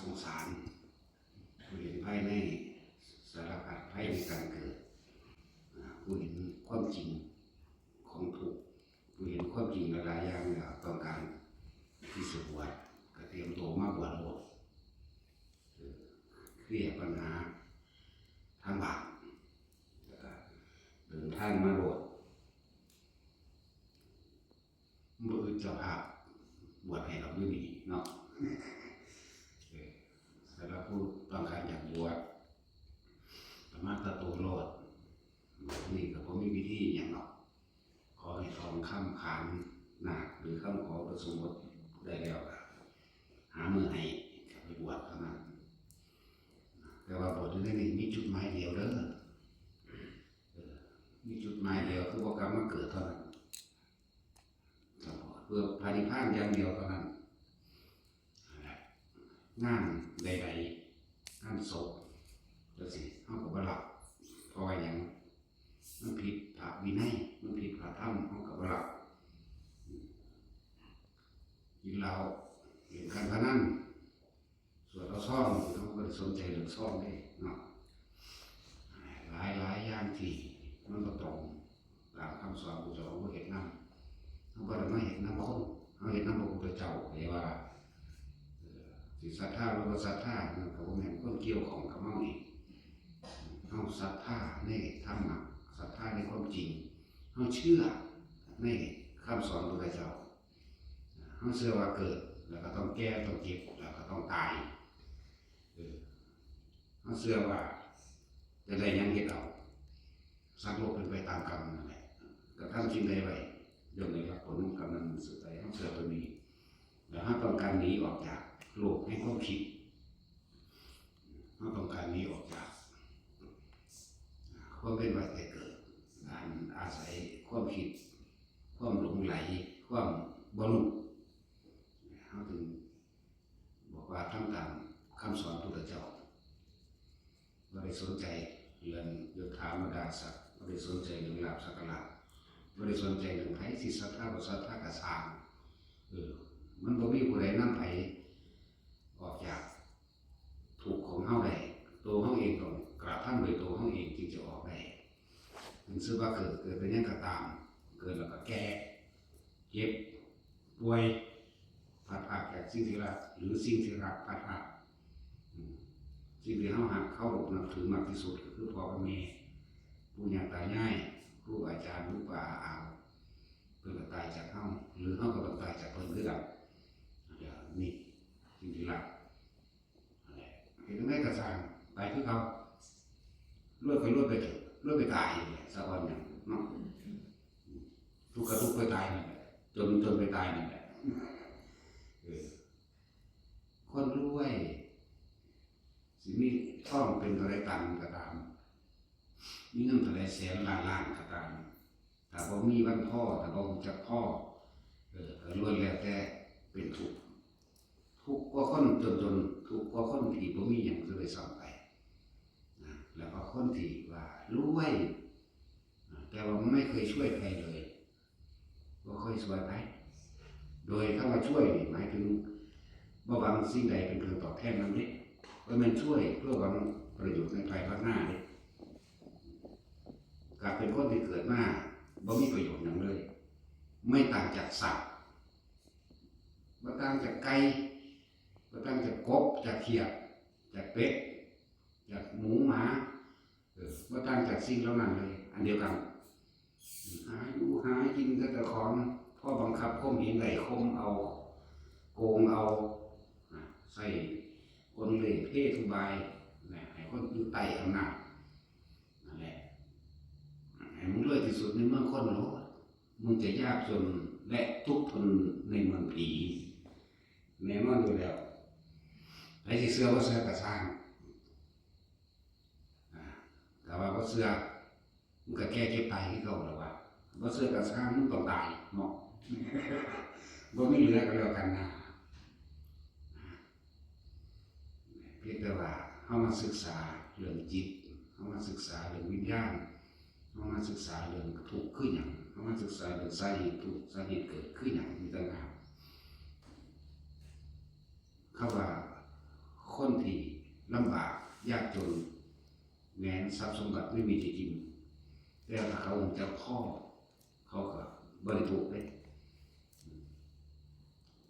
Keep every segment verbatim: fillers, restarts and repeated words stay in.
สงสาร ผู้เห็นภัยในสารพัดภัยในการเกิด อ่า ผู้เห็นความจริงของทุกข์ ผู้เห็นความจริงหลายๆอย่างแล้วต้องการที่สิบวช ก็เตรียมตัวมาบวชโลด เออ เคลียร์ปัญหาทางบาป แล้วก็เดินทางมาโลด บ่อึดเจ้าภาพบวชให้ดอกอยู่นี่เนาะ เออ สำหรับผู้ต้องการอยากบวช ก็มาแต่ตัวโลด นี่ก็บ่มีพิธีหยังหรอก ขอให้ทองคำขันนาคหรือคำขออุปสมบทได้แล้วก็หามื้อให้ก็ไปบวชเท่านั้น แต่ว่าบวชอยู่ในนี่มีจุดหมายเดียวเด้อ เออ มีจุดหมายเดียว คือบ่กลับมาเกิดเท่านั้น เพื่อพระนิพพานอย่างเดียวเท่านั้น งานใดๆ งานศพจังซี้ เฮาก็บ่รับ เพราะว่าหยัง มันผิดพระวินัย มันผิดพระธรรม เฮาก็บ่รับ กินเหล้า เล่นการพนัน สวดเอาซอง เฮาบ่ได้สนใจเรื่องซองเด้เนาะ หลายๆอย่างที่มันบ่ตรงตามคำสอนของเจ้าของ บ่เฮ็ดนำ เฮาบ่ได้มาเฮ็ดนำคน เฮาเฮ็ดนำพระพุทธเจ้า เรียกว่า เอ่อ สิศรัทธาหรือบ่ศรัทธา นั่นก็บ่แม่นคนเกี่ยวข้องกับเฮาอีก เฮาศรัทธาในธรรมะ ศรัทธาในความจริง เฮาเชื่อในคำสอนพระพุทธเจ้า เฮาเชื่อว่าเกิดแล้วก็ต้องแก่ ต้องเจ็บ แล้วก็ต้องตาย เออ เฮาเชื่อว่าจะได้หยังเฮ็ดเอา สัตว์โลกเป็นไปตามกรรมนั่นแหละ กระทำสิ่งใดไว้ ย่อมได้รับผลของกรรมนั้นสืบไป เฮาเชื่อตัวนี้ แล้วเฮาต้องการหนีออกจากโลกแห่งความคิด เฮาต้องการหนีออกจากความเป็นวัฏฏะเกิด การอาศัยความคิด ความหลงไหล ความบ่รู้ เฮาถึงบอกว่าทำตามคำสอนพุทธเจ้า บ่ได้สนใจเรื่องยศถาบรรดาศักดิ์ บ่ได้สนใจเรื่องลาภสักการะ บ่ได้สนใจเรื่องไผสิศรัทธาบ่ศรัทธาก็ซ่าง เออ มันบ่มีผู้ใดนำไผออกจากทุกข์ของเฮาได้ ตัวเฮาเองต้องกระทำด้วยตัวเฮาเองจึงจะออกได้ ถึงสิว่าเกิด เกิดเป็นหยังก็ตาม เกิดแล้วก็แก่ เจ็บ ป่วย พลัดพรากจากสิ่งที่รัก หรือสิ่งที่รักพลัดพราก อืม สิ่งที่เฮาฮักเคารพนับถือมากที่สุดก็คือพ่อกับแม่ ปู่ย่าตายาย ครูอาจารย์ ปู่ป้าอาอาว เพิ่นก็ตายจากเฮา หรือเฮาก็ต้องตายจากเพิ่นคือกัน เดี๋ยวนี้สิ่งที่รัก นั่นแหละ เฮ็ดจั่งใดก็ซ่าง ตายคือเก่า รวยก็รวยไปเถาะ รวยไปตายนั่นแหละ สะออนหยังเนาะ ทุกข์ก็ทุกข์ไปตายนั่นแหละ จน จนไปตายนั่นแหละ เออ คนรวย สิมีทองเป็นเท่าใดตันก็ตาม มีเงินเท่าใดแสนล้านล้านก็ตาม ถ้าบ่มีวันพอ ถ้าบ่รู้จักพอ เออ ก็ล้วนแล้วแต่เป็นทุกข์ ทุกข์กว่าคนจนๆ ทุกข์กว่าคนที่บ่มีหยังซะด้วยซ้ำไป นะ แล้วก็คนที่ว่ารวย นะ แต่ว่าไม่เคยช่วยใครเลย บ่เคยช่วยไผ โดยคำว่าช่วยนี่หมายถึงบ่หวังสิ่งใดเป็นเครื่องตอบแทนนำเด้ บ่แม่นช่วยเพื่อหวังประโยชน์ในภายภาคหน้าเด้ กลับเป็นคนที่เกิดมาบ่มีประโยชน์หยังเลย ไม่ต่างจากสัตว์ บ่ต่างจากไก่ บ่ต่างจากกบ จากเขียด จากเป็ด จากหมูหมา เออ บ่ต่างจากสิ่งเหล่านั้นเลย อันเดียวกัน หาอยู่หากินกับเจ้าของ พอบังคับข่มเหงได้ ข่มเอา โกงเอา นะ ใช้กลเหล่ห์เพทุบาย นะ ให้คนอยู่ใต้อำนาจ นั่นแหละ ให้มึงรวยที่สุดในเมืองคนโลด มึงจะยากจนและทุกข์ทนในเมืองผี แน่นอนอยู่แล้ว ไผสิเชื่อบ่เชื่อก็ซ่าง อ่า แต่ว่าบ่เชื่อ มึงก็แก่เจ็บตายคือเก่าแล้ววะ บ่เชื่อก็ซ่าง มึงต้องตายเนาะ บ่มีเหลือก็แล้วกันนะ เพียงแต่ว่าเฮามาศึกษาเรื่องจิต เฮามาศึกษาเรื่องวิญญาณ เฮามาศึกษาเรื่องทุกข์คือหยัง เฮามาศึกษาเรื่องสาเหตุทุกข์ สาเหตุเกิดคือหยัง มีต่างหาก คำว่า คนที่ลำบากยากจน แม้นทรัพย์สมบัติไม่มีจะกิน แต่ถ้าเขารู้จักพอ เขาก็บ่ได้ทุกข์เด้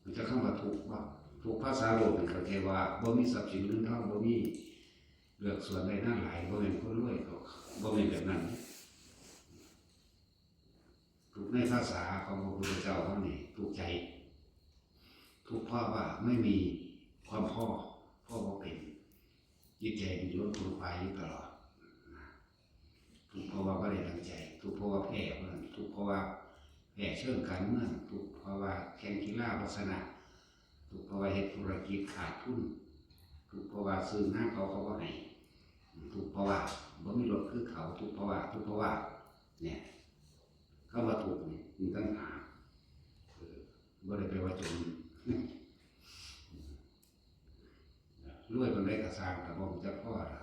รู้จักคำว่าทุกข์บ่ ทุกข์ภาษาโลกนี่เข้าใจว่าบ่มีทรัพย์สินเงินทอง บ่มีเฮือนสวนไร่นาหลาย บ่แม่นคนรวย เขาบ่แม่นแบบนั้น ทุกข์ในภาษาของพระพุทธเจ้าเฮานี่ทุกข์ใจ ทุกข์เพราะว่าไม่มีความพอ พอบ่เป็น จิตใจนี่ล้นขวนขวายอยู่ตลอดนะ ทุกข์เพราะว่าบ่ได้ดังใจ ทุกข์เพราะว่าแพ้เมือง ทุกข์เพราะว่าแพ้เชิงการเมือง ทุกข์เพราะว่าแข่งกีฬาบ่ชนะ ทุกข์เพราะว่าเฮ็ดธุรกิจขาดทุน ทุกข์เพราะว่าซื้อนาเขา เขาบ่ให้ ทุกข์เพราะว่าบ่มีรถคือเขา ทุกข์เพราะว่า ทุกข์เพราะว่า เนี่ย คำว่าทุกข์นี่มีปัญหา เออ บ่ได้แปลว่าจน รวยปานใดก็ซ่าง ถ้าบ่รู้จักพอละ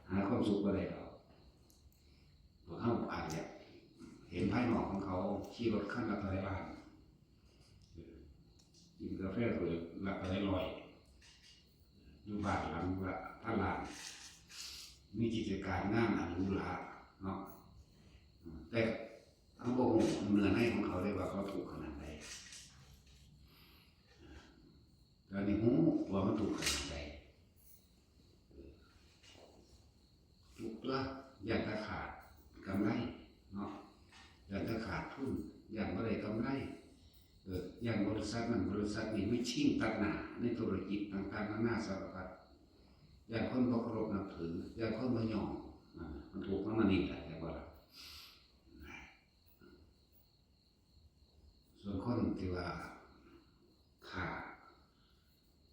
หาความสุขบ่ได้ดอก พวกเฮาอาจจะเห็นภายนอกของเขา ขี่รถคันละเท่าไหร่ล้าน เออ กินกาแฟถ้วยละเท่าไหร่ร้อย อยู่บ้านหลังละพันล้าน มีกิจการงานอันหรูหราเนาะ แต่เฮาบ่รู้เนื้อในของเขาเลยว่าเขาทุกข์ขนาดใด แต่นี่รู้ว่ามันทุกข์ขนาดใด ทุกข์ตัว ย้านแต่ขาดกำไรเนาะ ย้านแต่ขาดทุน ย้านบ่ได้กำไร เออ ย้านบริษัทนั้นบริษัทนี้มาชิงตัดหน้าในธุรกิจต่างๆนานาสารพัด ย้านคนบ่เคารพนับถือ ย้านคนบ่ยอม นั่นน่ะ มันทุกข์นำอันนี้แหละ เข้าใจบ่ล่ะ ส่วนคนที่ว่า ถ้า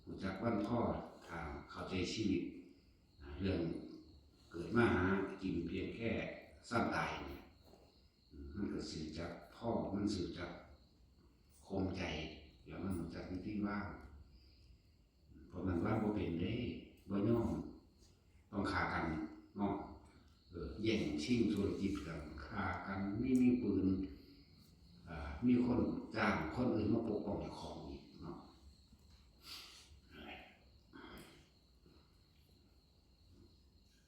รู้จักวันพอ ถ้าเข้าใจชีวิต เรื่องเกิดมาหากินเพียงแค่ซ้ำตายเนี่ย มันก็สิรู้จักพอ มันสิรู้จักข่มใจ แล้วมันรู้จักวิธีวาง เพราะมันวางบ่เป็นเด้ บ่ยอม ต้องฆ่ากันเนาะ เออ แย่งชิงธุรกิจกัน ฆ่ากัน มี มีปืน อ่า มีคนจ้างคนอื่นมาปกป้องเจ้าของอีกเนาะ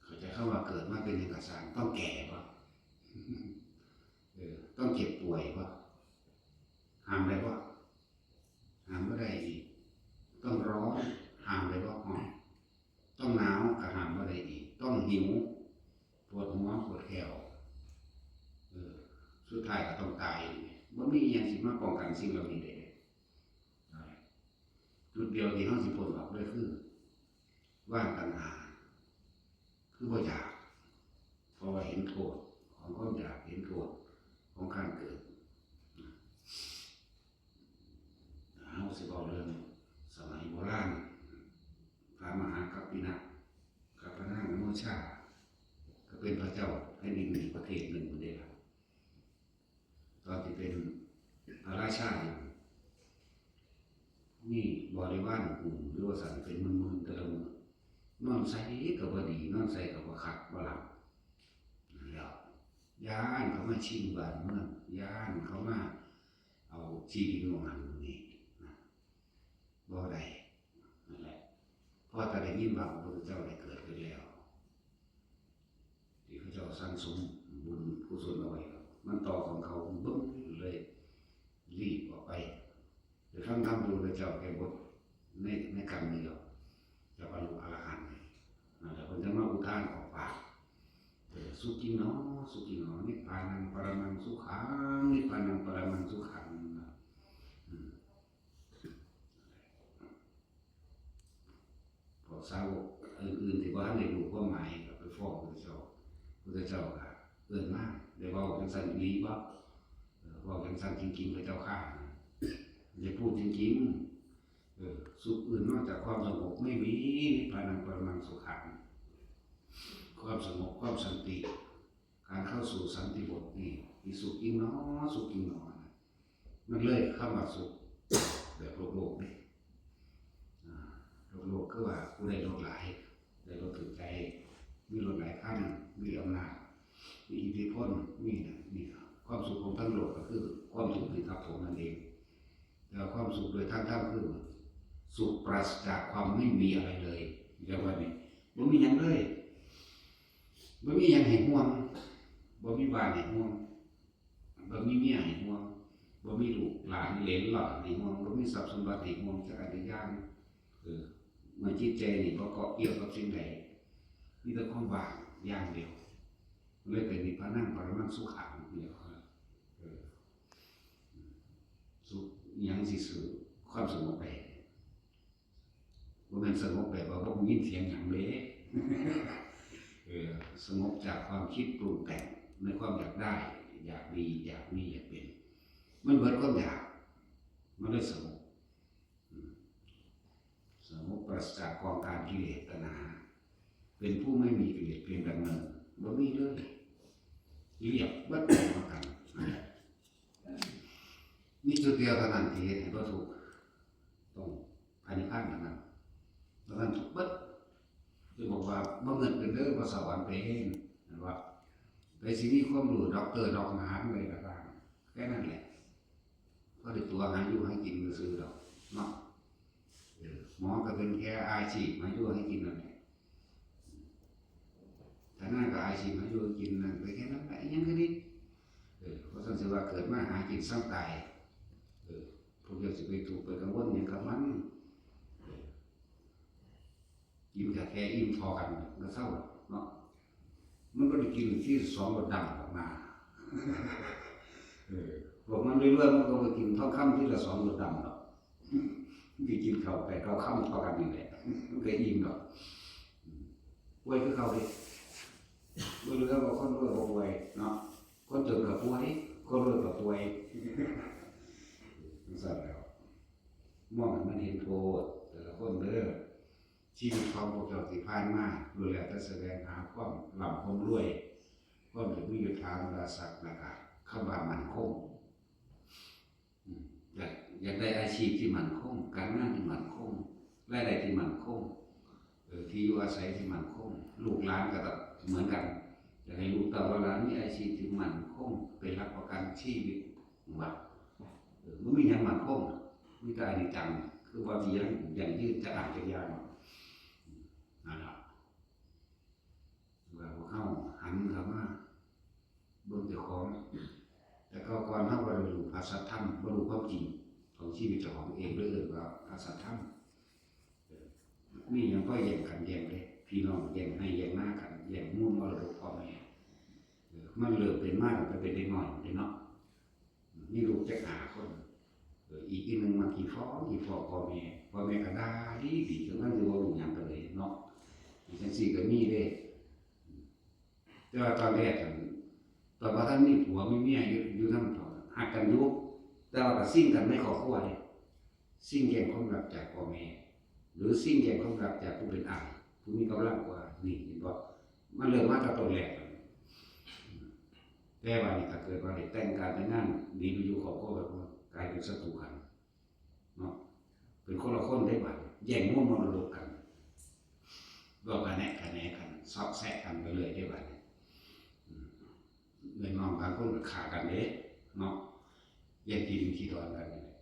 เข้าใจคำว่าเกิดมาเป็นหยังก็ซ่าง ต้องแก่บ่ เออ ต้องเจ็บป่วยบ่ ห้ามได้บ่ ห้ามบ่ได้อีก ต้องร้อน ห้ามได้บ่ ฮ้อน ต้องหนาวก็ห้ามบ่ได้อีก ต้องหิว ปวดหัว ปวดแข้ว เออ สุดท้ายก็ต้องตาย บ่มีอิหยังสิมาป้องกันสิ่งเหล่านี้ได้ จุดเดียวที่เฮาสิพ้นออกได้คือ วางตัณหา คือบ่อยาก เพราะว่าเห็นโทษของความอยาก เห็นโทษของการเกิด เฮาสิเว้าเรื่องสมัยโบราณ พระมหากัปปินะ กับพระนางอโนชา ก็เป็นพระเจ้าแผ่นดินหนึ่งประเทศหนึ่งเด้ล่ะ ตอนที่เป็นพระราชาอยู่ มีบริวารกลุ่มหรือว่าสันเป็นหมื่นๆแต่ละมื้อ นอนไสก็บ่ดี นอนไสก็บ่คักบ่หลับ นั่นแหล้ว ย้านเขามาชิงบ้านเมือง ย้านเขามาเอาที่ดินหม่องหั้นหม่องนี้นะ บ่ได้ นั่นแหละ พอแต่ได้ยินว่าพระพุทธเจ้าได้เกิดขึ้นแล้ว ที่เขาเจ้าสั่งสมบุญกุศลเอาไว้ มันต่อของเขาบึ้งเลย รีบออกไป ไปฟังธรรมพระพุทธเจ้าแก้บทใน ในกรรมเดียว จะบรรลุอรหันต์ นั่นแหละ เพิ่นจะมาอุทานออกปาก เออ สุขิโน สุขิโน นิพพานังปรมังสุขัง นิพพานังปรมังสุขัง อืม พวกสาวกอื่นๆที่บ่ทันได้รู้ความหมายก็ไปฟ้องพระเจ้า พระเจ้าก็เอิ้นมา ได้เว้าจังซั่นอีหลีบ่ เออ เว้าจังซั่นจริงๆ พระเจ้าข้า ได้พูดจริงๆ เออ สุขอื่นนอกจากความสงบไม่มี นิพพานังปรมังสุขัง ความสงบ ความสันติ การเข้าสู่สันติบทนี่ มีสุขยิ่งหนอ สุขยิ่งหนอนะ มันเลยคำว่าสุขแบบโลกๆเด้ อ่า โลกๆคือว่าผู้ได้รถหลาย ได้รถถูกใจ มีรถหลายคัน มีอำนาจ มีอิทธิพล มีนั่น มีความสุขของทั้งโลกก็คือความสุขที่ทับถมนั่นเอง แต่ความสุขโดยทางธรรมคือ สุขปราศจากความไม่มีอะไรเลย เรียกว่านี่ บ่มีหยังเลย บ่มีหยังให้ห่วง บ่มีบ้านให้ห่วง บ่มีเมียให้ห่วง บ่มีลูกหลานเหลนหลนให้ห่วง บ่มีทรัพย์สมบัติให้ห่วงจักอันใดอย่าง เออ เมื่อจิตใจนี่บ่เกาะเกี่ยวกับสิ่งใด มีแต่ความว่างอย่างเดียว เลยเป็นนิพพานังปรมังสุขังเนี่ย เออ สุขหยังสิสู้ความสงบได้ บ่แม่นสงบแบบว่าบ่ยินเสียงหยังเด้ เออ สงบจากความคิดปรุงแต่งในความอยากได้ อยากดี อยากมี อยากเป็น มันเบิดความอยาก มันเลยสงบ อืม สงบปราศจากกองการกิเลสตัณหา เป็นผู้ไม่มีกิเลสเพียงดำเนิน บ่มีเลย เรียบเบิดเหมือนกัน มีจุดเดียวเท่านั้นที่เฮ็ดให้บ่ทุกข์ ต้องพระนิพพานเท่านั้น เท่านั้นทุกข์เบิด จะบอกว่าบ่เงินเป็นเด้อ บ่สวรรค์เป็น เห็นบ่ ไปสิมีความรู้ด็อกเตอร์ด็อกมหาวิทยาลัยก็ตาม แค่นั้นแหละ พอได้ตั๋วหาอยู่หากินซื่อๆดอกเนาะ เออ หมอก็เป็นแค่อาชีพหาอยู่หากินนั่นแหละ ทนายก็อาชีพหาอยู่หากินนั่นไปแค่นั้นแหละ ยังก็นิด เออ เพราะฉะนั้นสิว่าเกิดมาหากินซ้ำตาย เออ พวกเจ้าสิไปทุกข์ไปกังวลหยังกับมัน เออ กินกาแฟอิ่มพอกันก็เศร้าเนาะ มันบ่ได้กินที่สองรถดำออกมา เออ พวกมันรวยๆมันก็ไปกินทองคำที่ละสองรถดำดอก มันก็กินข้าวแปดเก้าคำเท่ากันนี่แหละ มันก็อิ่มดอก อืม ป่วยคือเก่าเด้ บ่เหลือว่าคนรวยบ่ป่วยเนาะ คนจนก็ป่วย คนรวยก็ป่วย จั่งซั้นแหล้ว มองให้มันเห็นโทษแต่ละคนเด้อ ชีวิตของพวกเจ้าที่ผ่านมาล้วนแล้วแต่แสวงหาความร่ำความรวย ความอยากมียศถาบรรดาศักดิ์ แล้วก็คำว่ามั่นคง อืม อยาก อยากได้อาชีพที่มั่นคง การงานที่มั่นคง รายได้ที่มั่นคง เออ ที่อยู่อาศัยที่มั่นคง ลูกหลานก็ต้องเหมือนกัน อยากให้ลูกเต้าหลานมีอาชีพที่มั่นคง เป็นหลักประกันชีวิต ว่า เออ มันมีหยังมั่นคง มีแต่อนิจจัง คือว่าสิยัง ยั่งยืนจักอันจักอย่าง นั่นล่ะ ว่าพวกเฮาหันเข้ามาเบิ่งเจ้าของ แต่เก่าก่อนเฮาบ่ได้รู้พระสัทธรรม บ่รู้ความจริงของชีวิตเจ้าของเอง เลยเอิ้นว่าพระสัทธรรม เออ มีหยังพอแย่งกันแย่งเด้ พี่น้องแย่งไฮ่แย่งนากัน แย่งมูลมรดกพ่อแม่ เออ มันเริ่มเป็นมาตั้งแต่เป็นเด็กน้อยเด้เนาะ มีลูกจักห้าคน เออ อีกอีหนึ่งมาขี้ฟ้องขี้ฟ้องพ่อแม่ พ่อแม่ก็ด่าดีๆ จนกระทั่งสิบ่รู้หยังกันเลยเนาะ จังซี่ก็มีเด้ แต่ว่าตอนแรกนั่น ตอนบ่ทันมีผัวมีเมียอยู่ อยู่นำ ฮักกันอยู่ แต่ว่าก็ซิ่งกันในครอบครัวเด้ ซิ่งแย่งความรักจากพ่อแม่ หรือซิ่งแย่งความรักจากผู้เป็นอ้าย ผู้มีกำลังกว่า นี่เห็นบ่ มันเริ่มมาตั้งแต่ต้นแรกแล้ว แต่ว่านี่ถ้าเกิดว่าได้แต่งการแต่งงาน หนีไปอยู่ครอบครัวแบบว่ากลายเป็นศัตรูกันเนาะ เป็นคนละคนได้บัด แย่งมูลมรดกกัน เว้าคะแนะคะแนกัน เซาะแซะกันไปเรื่อยได้บัด อืม เอื้อยน้องบางคนก็ฆ่ากันเด้เนาะ แย่งที่ดินที่ดอนกันนี่แหละ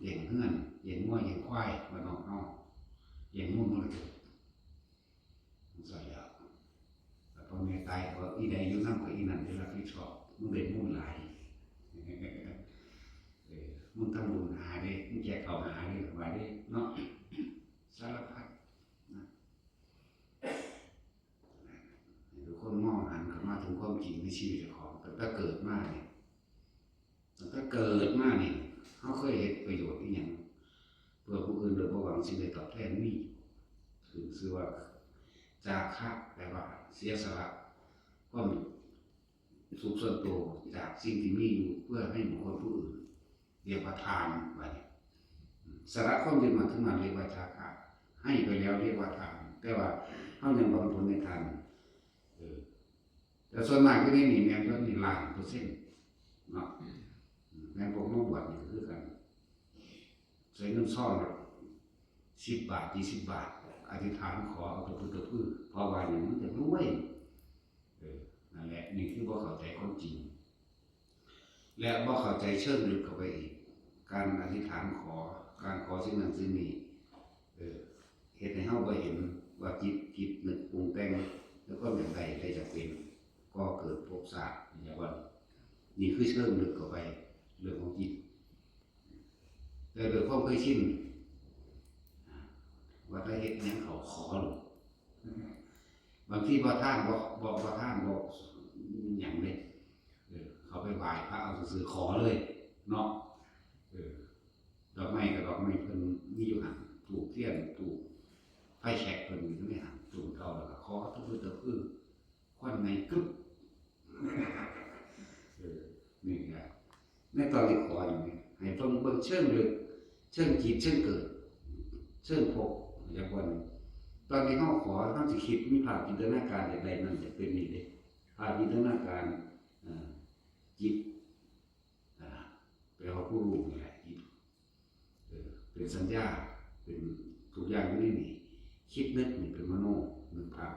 แย่งเฮือน แย่งงัว แย่งควาย บ้านนอกเฮา แย่งมูลมรดก จั่งซั้นแหล้ว แล้วพ่อแม่ตายก็อีใดอยู่นำก็อีนั่นได้รับผิดชอบ มึงได้มูลหลาย เออ มึงทำบุญหาเด้ มึงแจกข้าวหาเด้ ว่าเด้ เนาะ สารพัดนะ ให้ทุกคนมองหันเข้ามาถึงความจริงในชีวิตเจ้าของ ตั้งแต่เกิดมาเนี่ย ตั้งแต่เกิดมานี่ เฮาเคยเฮ็ดประโยชน์อีหยังเพื่อผู้อื่นโดยบ่หวังสิ่งใดตอบแทนมี คือชื่อว่า จาคะ แปลว่าเสียสละความสุขส่วนตัวจากสิ่งที่มีอยู่เพื่อให้บุคคลผู้อื่น เรียกว่าทาน บัดนี้ สละความยึดมั่นถือมั่นเรียกว่าจาคะ ให้ไปแล้วเรียกว่าทาน แต่ว่าเฮายังหวังผลในทาน เออ แต่ส่วนมากอยู่ในนี่แม่นเบิดนี่ล้านเปอร์เซ็นต์เนาะ แม่นพวกมาบวชนี่ก็คือกัน ใส่เงินซองละสิบบาท ยี่สิบบาท อธิษฐานขอเอาตะพื้ตะพื้ เพราะว่าหยัง มันจะรวย เออ นั่นแหละ นี่คือบ่เข้าใจความจริง และบ่เข้าใจเชิงลึกเข้าไปอีก การอธิษฐานขอ การขอสิ่งนั้นสิ่งนี้ เออ เฮ็ดให้เฮาบ่เห็นว่าจิตคิดนึกปรุงแต่ง แล้วความอยากได้ได้อยากเป็น ก่อเกิดภพชาติอย่างว่า นี่คือเชิงลึกเข้าไปเรื่องของจิต แต่โดยความเคยชิน ว่าถ้าเฮ็ดหยังเขาขอโลด บางทีบ่ทานบ่บ่บ่ทานบ่หยังเลย เออ เขาไปไหว้พระเอาซื่อๆขอเลยเนาะ เออ ดอกไม้กับดอกไม้เพิ่นมีอยู่หั่น ธูปเทียน ธูปไฟแช็กเพิ่นอยู่ในหั่น ธูปเก่า แล้วก็ขอทุกข์ทุกข์คือควันไหม้กึบ เออ นี่ไง ในตอนที่ขออยู่นี่ ให้เพิ่นเบิ่งเชิงลึก เชิงจิต เชิงเกิด เชิงภพ อย่างว่านี่ ตอนที่เฮาขอ เฮาสิคิด มีภาพจินตนาการอยากได้นั่นอยากเป็นนี่เด้ ภาพจินตนาการ เอ่อ จิต อ่า แปลว่าผู้รู้นี่แหละ จิต เออ เป็นสัญญา เป็นทุกอย่างอยู่ในนี่ คิดนึกนี่เป็นมโน นึกภาพ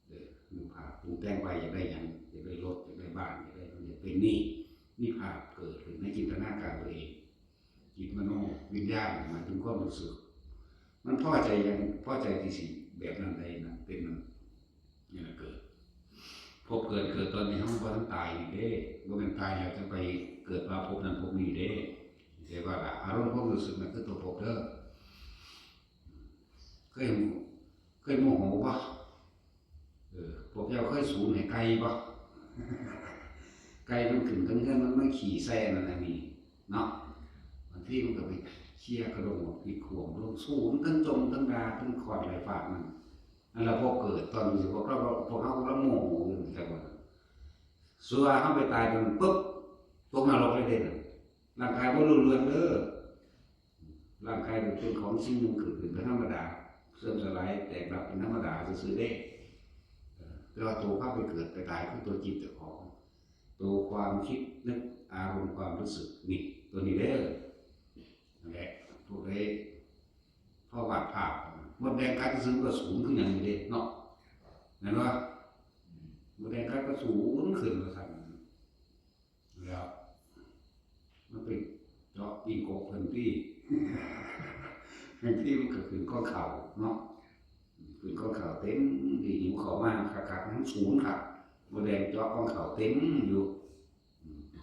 เออ นึกภาพ ปรุงแต่งไปอยากได้หยัง อยากได้รถ อยากได้บ้าน อยากได้นั่น อยากเป็นนี่ มีภาพเกิดขึ้นในจินตนาการตัวเอง จิตมโน วิญญาณ หมายถึงความรู้สึก มันพอใจหยัง พอใจที่สิแบบนั้นได้นะ เป็นนั่น นี่นะเกิด ภพเกิด เกิดตอนที่เฮาบ่ทันตายนี่เด้ บ่แม่นตายแล้วจั่งไปเกิดว่าภพนั้นภพนี้เด้ แต่ว่าล่ะ อารมณ์ความรู้สึกนั่นคือตัวภพเด้อ เคย เคยโมโหบ่ เออ พวกเจ้าเคยสูนให้ไก่บ่ ไก่มันขึ้นเทิงเฮือน มันมาขี้ใส่อันนั้นอันนี้เนาะ บางทีมันก็ไปเคลียร์กระด้งออก ไปข่วงลง สูนทั้งจ่มทั้งด่าทั้งขอดไหล่ฟาดมัน อันละพอเกิดตอนนี้ พวกเรา พวกเฮากำลังโมโหอยู่ จั่งว่าซั่วเฮาไปตายตอนนั้นปุ๊บ ตกนรกเลยเด้ ร่างกายบ่รู้เรื่องเด้อ ร่างกายมันเป็นของสิ่งหนึ่งเกิดขึ้นเป็นธรรมดา เสื่อมสลายแตกดับเป็นธรรมดาซื่อๆเด้ เออ แต่ว่าตัวพาไปเกิดไปตายคือตัวจิตเจ้าของ ตัวความคิดนึกอารมณ์ความรู้สึกนี่ ตัวนี้เด้อ นั่นแหละ พวกเอ้ย พอวาดภาพ มดแดงกัดซื่อก็สูนขึ้นอย่างนี้เด้เนาะ แม่นบ่ มดแดงกัดก็สูนขึ้นว่าซั่น แล้ว มันไปเจาะปิ้งกบเพิ่นตี้ บางทีมันก็ขึ้นก้อนข้าวเนาะ ขึ้นก้อนข้าวเต็มที่ หิวข้าวมาคักๆ มันสูนคัก มดแดงเจาะก้อนข้าวเต็มอยู่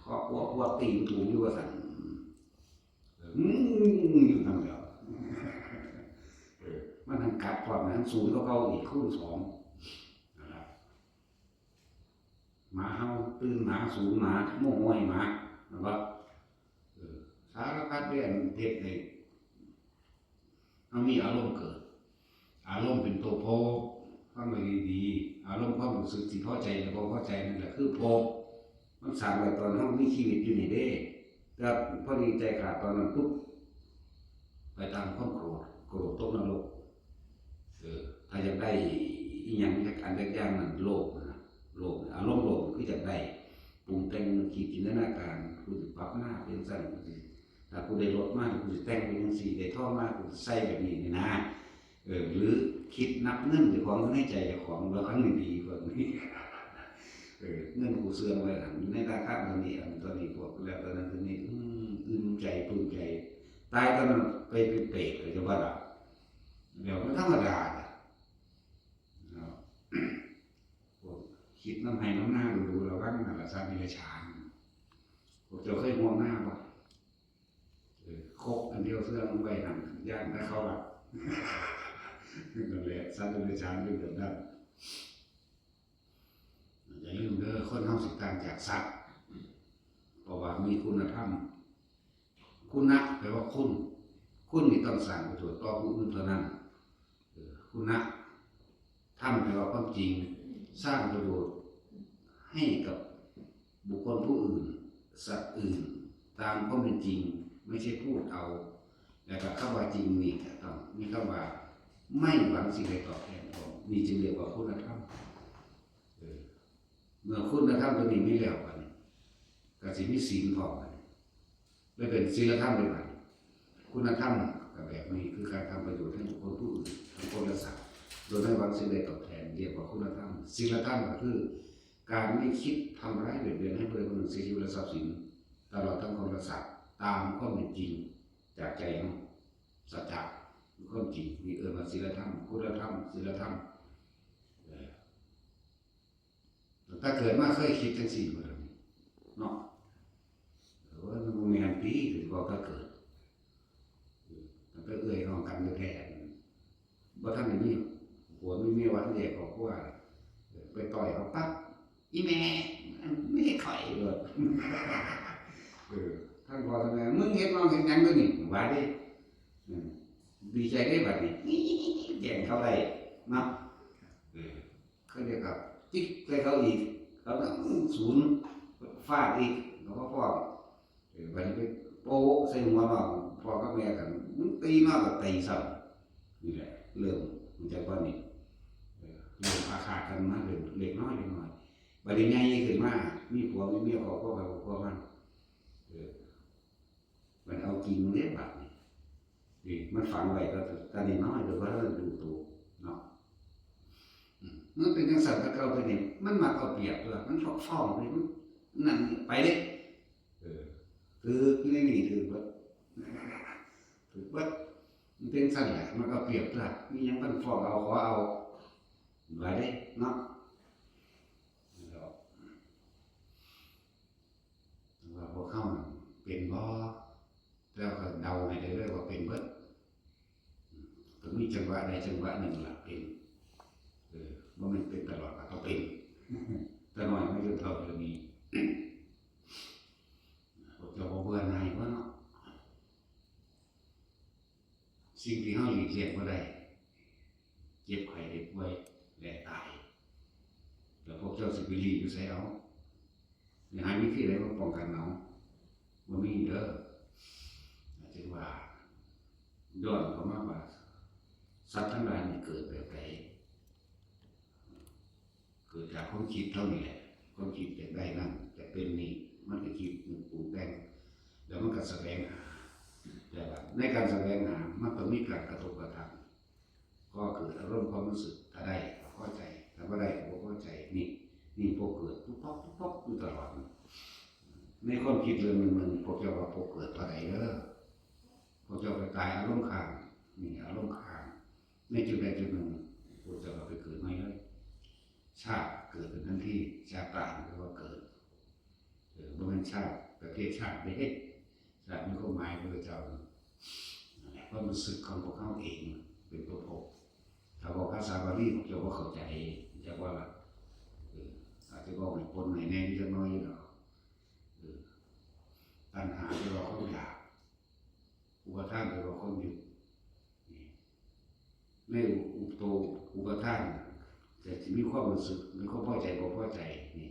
เคาะ พวก พวกตีนถุงอยู่ว่าซั่น อืม อยู่นั่นแหละ เออ มันทั้งกัดพร้อม ทั้งสูนก็เข้าอีก คูณสอง นั่นล่ะ หมาเห่า ตื่นหมา สูนหมา โมโหให้หมา แม่นบ่ เออ สารพัดเรื่องเฮ็ดให้ เฮามีอารมณ์เกิด อารมณ์เป็นตัวภพ ฟังไว้ดีๆ อารมณ์ความรู้สึกที่พอใจและบ่พอใจนั่นแหละคือภพ มันสร้างไว้ตอนเฮามีชีวิตอยู่นี่เด้ แต่พอดีใจขาดตอนนั้นปุ๊บ ไปตามความโกรธ โกรธตกนรก เออ ถ้าอยากได้อีหยังจากอันใดอย่างนั้น โลภนะ โลภ อารมณ์โลภคืออยากได้ ปรุงแต่ง คิดจินตนาการ กูสิปรับหน้าเป็นซั่น กูสิ ถ้ากูได้รถมา กูสิแต่งเป็นจั่งซี้ ได้ทองมา กูสิใส่แบบนี้นี่นะ เออ หรือคิดนับเงินเจ้าของอยู่ในใจเจ้าของ ว่าครั้งนี้ดีกว่านี้ เออ เงินกูเสื่อมไว้หั่น ในธนาคารตอนนี้ อันตอนนี้พวกแล้วตอนนั้นตอนนี้ อืม อึมใจ ปลื้มใจ ตายตอนนั้นไปเป็นเปรตก็จะว่าล่ะ แล้วมันธรรมดาน่ะ เนาะ พวกคิดนำไฮ่นำนาดูๆ ระวังนั่นล่ะ สัตว์เดรัจฉาน พวกเจ้าเคยห่วงนาบ่ เออ คกอันเดียวเทื่อลงไปหั่น ย่านแต่เขาลัก นั่นแหละ สัตว์เดรัจฉานเป็นแบบนั้น อย่าลืมเด้อ คนเฮาสิต่างจากสัตว์ เพราะว่ามีคุณธรรม คุณะแปลว่าคุณ คุณนี่ต้องสร้างประโยชน์ต่อผู้อื่นเท่านั้น เออ คุณะ ธรรมแปลว่าความจริง สร้างประโยชน์ให้กับบุคคลผู้อื่น สัตว์อื่น ตามความเป็นจริง ไม่ใช่พูดเอา แล้วก็คำว่าจริงนี่ก็ต้องมีคำว่าไม่หวังสิ่งใดตอบแทนพร้อม นี่จึงเรียกว่าคุณธรรม เออ เมื่อคุณธรรมตัวนี้มีแล้วบัดนี้ ก็สิมีศีลพร้อมบัดนี้ เลยเป็นศีลธรรมเลยบัดนี้ คุณธรรมก็แบบนี้ คือการทำประโยชน์ให้บุคคลผู้อื่น ทั้งคนและสัตว์ โดยไม่หวังสิ่งใดตอบแทน เรียกว่าคุณธรรม ศีลธรรมก็คือ การไม่คิดทำร้ายเบียดเบียนให้ผู้ใดผู้หนึ่งเสียชีวิตและทรัพย์สิน ตลอดทั้งคนและสัตว์ ตามความเป็นจริง จากใจเนาะ สัจจะคือความจริง นี่เอิ้นว่าศีลธรรม คุณธรรม ศีลธรรม เออ ตั้งแต่เกิดมาเคยคิดจังซี่บ่ล่ะนี่ เนาะ เออ มันบ่แม่นติ ถือว่าก็เกิด เออ ตั้งแต่เอื้อยน้องกันแท้ๆ บ่ทันได้มีผัวมีเมีย ว่าทันแยกครอบครัว เออ ไปต่อยเขาปั๊บ อีแม่ ไม่ให้ข่อยเลย เออ ท่านบอกทำไม มึงเฮ็ดน้องเฮ็ดหยังด้วยนี่ ว่าดิ อืม ดีใจได้บัดนี้ แย่งเขาได้เนาะ เออ เขาเรียกกับติ๊กใส่เขาอีก เขาก็ศูนย์ ฟาดอีก แล้วก็ฟ้อง เออ บัดนี้ไปโป๊ะใส่หัวน้อง พ่อกับแม่กัน มึงตีน้องก็ตีซ้ำ นี่แหละ เริ่ม มันจะว่านี่ เออ เริ่มอาฆาตกันมา เริ่มเล็กน้อยเล็กน้อย บัดนี้ใหญ่ขึ้นมา มีผัวมีเมีย ครอบครัวใผครอบครัวมัน เออ มันเอาจริงเด้บัดนี้ นี่ มันฝังไว้ก็แต่น้อย หรือว่าเราดูตัวเนาะ อืม มันเป็นจังซั่น แต่เก่าแต่นี้ มันมักเอาเปรียบตัว มันฟ้องๆ เลย มันนั่นไปเด้ เออ ถืกอยู่ในนี่ ถืกเบิด ถืกเบิด มันเป็นซั่นแหละ มันเอาเปรียบตัว มีหยังมันฟ้องเอา ขอเอา หลายเด้เนาะ แล้ว ว่าพวกเขาเป็นบ่ แล้วก็เดาให้ได้เลยว่าเป็นเบิด อืม ก็มีจังหวะใดจังหวะหนึ่งล่ะเป็น เออ บ่แม่นเป็นตลอดล่ะ ก็เป็น แต่น้อยมันจนเฒ่าจนนี้ พวกเจ้าบ่เบื่อหน่ายบ่เนาะ สิ่งที่เฮาหลีกเลี่ยงบ่ได้ เจ็บไข้ได้ป่วย และตาย แล้วพวกเจ้าสิไปหลีกอยู่ไสเอา สิหาวิธีใดมาป้องกันเอา บ่มีเด้อ จึงว่า ย้อนเข้ามาว่า สัตว์ทั้งหลายนี่เกิดแบบใด เกิดจากความคิดเท่านี้แหละ ความคิดอยากได้นั่น อยากเป็นนี่ มันก็คิดนึกปรุงแต่ง แล้วมันก็แสวงหา แต่ว่าในการแสวงหา มันต้องมีการกระทบกระทั่ง ก็เกิดอารมณ์ความรู้สึก ถ้าได้ก็พอใจ ถ้าบ่ได้ก็บ่พอใจ นี่ นี่พวกเกิดปุ๊บปั๊บปุ๊บปั๊บอยู่ตลอด ในความคิดเรื่องหนึ่งๆ พวกเจ้าว่าพวกเกิดเท่าใดเด้อ พวกเจ้าไปตายอารมณ์ค้าง นี่อารมณ์ค้าง ในจุดใดจุดหนึ่ง พวกเจ้าก็ไปเกิดใหม่เลย ชาติเกิดเป็นทันที ชาติตายก็ว่าเกิด เออ บ่แม่นชาติประเภทชาติเด้ ชาติมีความหมายพระเจ้า นั่นแหละ ความรู้สึกของพวกเขาเองเป็นตัวพบ ถ้าบอกภาษาบาลีพวกเจ้าบ่เข้าใจ จะว่าล่ะ เออ อาจจะบอกให้ปนให้แน่นิดหน่อยอยู่ดอก เออ ตัณหาจะว่าความอยาก อุปาทานจะว่าความยึด นี่ ในอุปโตอุปาทาน แต่สิมีความรู้สึก มีความพอใจบ่พอใจ นี่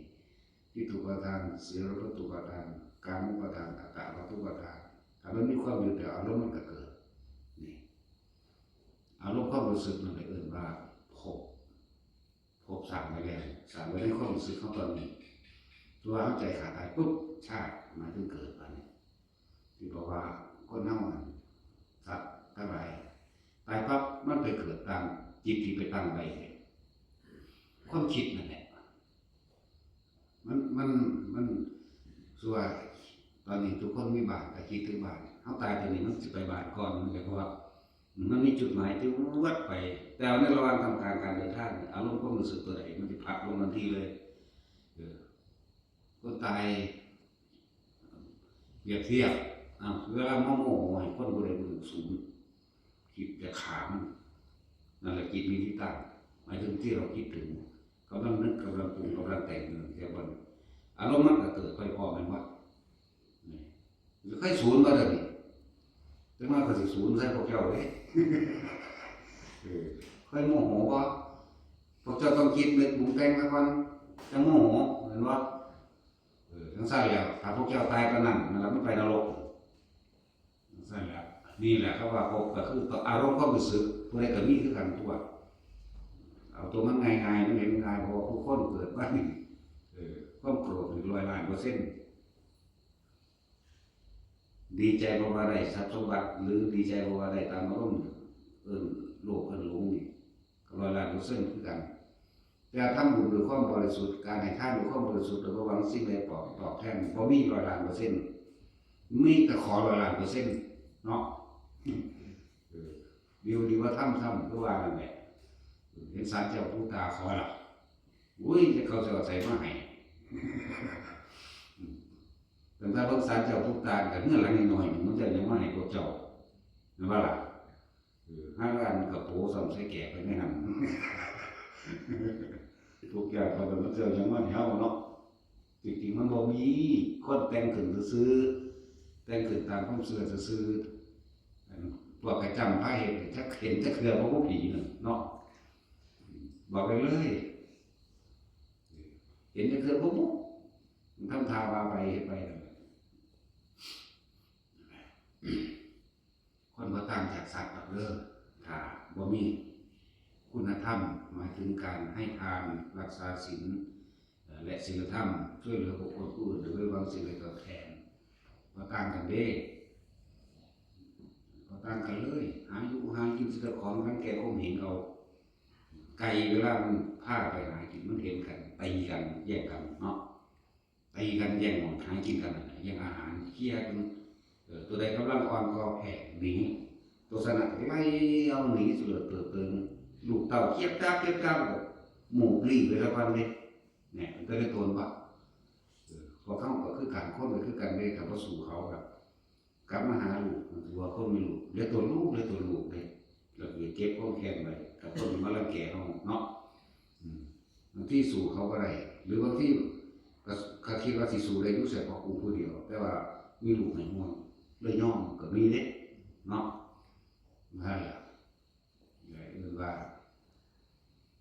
จิตตุปาทาน สีลพัตตุปาทาน กามุปาทาน อัตตาวัตตุปาทาน ถ้ามันมีความยึดแล้ว อารมณ์มันก็เกิด นี่ อารมณ์ความรู้สึกนั่นแหละเอิ้นว่าภพ ภพสร้างไว้แล้ว สร้างไว้ในความรู้สึกของตอนนี้ ตัวเฮาใจขาดตายปุ๊บ ชาติหมายถึงเกิด อันนี้ ที่บอกว่าคนเฮาอะ สัตว์ทั้งหลาย ตายปั๊บ มันไปเกิดตามจิตที่ไปตั้งไว้เนี่ย ความคิดนั่นแหละ มัน มัน มัน ส่วนตอนนี้ทุกคนมีบ้าน ก็คิดถึงบ้าน เฮาตายตอนนี้มันสิไปบ้านก่อน มันก็เพราะว่า มันมีจุดหมายที่วัดไป แต่ในระหว่างทำการ การเดินทางเนี่ย อารมณ์ความรู้สึกตัวใด มันสิพัดลงทันทีเลย เออ คนตาย เปรียบเทียบ อ่ะ เวลามาโมโหให้คนผู้ใดผู้หนึ่งสูญ คิดจะฆ่ามัน นั่นแหละจิตมีที่ตั้ง หมายถึงที่เราคิดถึง กำลังนึก กำลังปรุง กำลังแต่ง เรื่องเดียวกัน อารมณ์มันก็เกิดค่อยพอแม่นบ่ นี่ จะค่อยสูญบ่เด้อนี่ จังว่าก็สิสูญใส่พวกเจ้าเด้ เออ ค่อยโมโหบ่ พวกเจ้าต้องคิดนึกปรุงแต่งซะก่อน จังโมโห แม่นบ่ เออ จังซั่นแหละ ถ้าพวกเจ้าตายปานนั้น นั่นล่ะมันไปนรก จังซั่นแหละ นี่แหละเขาว่าภพก็คืออารมณ์ความรู้สึก ผู้ใดก็มีคือกันทั่ว เอาตัวมันง่ายๆ มันเห็นง่าย เพราะว่าผู้คนเกิดมานี่ เออ ความโกรธนี่ร้อยล้านเปอร์เซ็นต์ ดีใจเพราะว่าได้ทรัพย์สมบัติ หรือดีใจเพราะว่าได้ตามอารมณ์ เอิ้นโลภเอิ้นหลงนี่ ร้อยล้านเปอร์เซ็นต์คือกัน แต่ทำบุญด้วยความบริสุทธิ์ การให้ทานด้วยความบริสุทธิ์ โดยบ่หวังสิ่งใดตอบ ตอบแทน บ่มีร้อยล้านเปอร์เซ็นต์ มีแต่ขอร้อยล้านเปอร์เซ็นต์เนาะ เออ ดีดีว่าทำทำคือว่านั่นแหละ เห็นศาลเจ้าปู่ตาขอละ อุ้ย จะเขาจะเอาใส่มาให้ ตั้งแต่เบิ่งศาลเจ้าปู่ตากับเงินหลังน้อยๆนี่มันจะยังมาให้พวกเจ้า นั่นว่าล่ะ เออ ห้าอันกระโปรงสองใส่แก่ไปไม่หัน ทุกอย่างเขาเป็นเจ้ายังมาให้เฮาเนาะ จริงๆมันบ่มี คนแต่งขึ้นซื่อๆ แต่งขึ้นตามความเชื่อซื่อๆ อันพวกกระจำพระเห็นจักเห็นจักเทื่อบ่ผู้ผีน่ะเนาะ บอกไปเลย เห็นจักเทื่อบ่ผู้ทำท่าว่าไปเฮ็ดไปนั่นแหละ คนบ่ต่างจากสัตว์ดอกเด้อ ถ้าบ่มีคุณธรรม หมายถึงการให้ทาน รักษาศีล เอ่อ และศีลธรรม ช่วยเหลือบุคคลผู้อื่นโดยไม่หวังสิ่งใดตอบแทน บ่ต่างกันเด้ บ่ต่างกันเลย หาอยู่หากินเจ้าของรังแกข่มเหงเอา ไก่เวลามันพาไปหากิน มันเห็นกัน ตีกัน แย่งกันเนาะ ตีกันแย่งหม่องหากินกันนั่นแหละ แย่งอาหาร เคลียร์กัน เออ ตัวใดกำลังอ่อนก็แผ่หนี ตัวสนะไล่เอาหนีเสลิดเปิดเปิง ลูกเต้าเจี๊ยบจ้าบเจี๊ยบจ้าบ หมู่ปลีไปแล้วกันเลย เนี่ย มันก็ได้โตนปะ เออ พวกเขาก็คือกัน คนก็คือกันเลย แต่พอสู่เขาแบบ กลับมาหาลูก มันถือว่าคนมีลูก เหลือตัวลูก เหลือตัวลูกเลย เราอย่าเก็บความแค้นไว้กับคนที่มารังแกเราเนาะ อืม บางทีสู้เขาบ่ได้ หรือบางทีก็ ก็คิดว่าสิสู้ได้อยู่ ใส่พอกูผู้เดียว แต่ว่ามีลูกให้ห่วง เลยยอมก็มีเด้ เนาะ นั่นแหละ เรียกว่า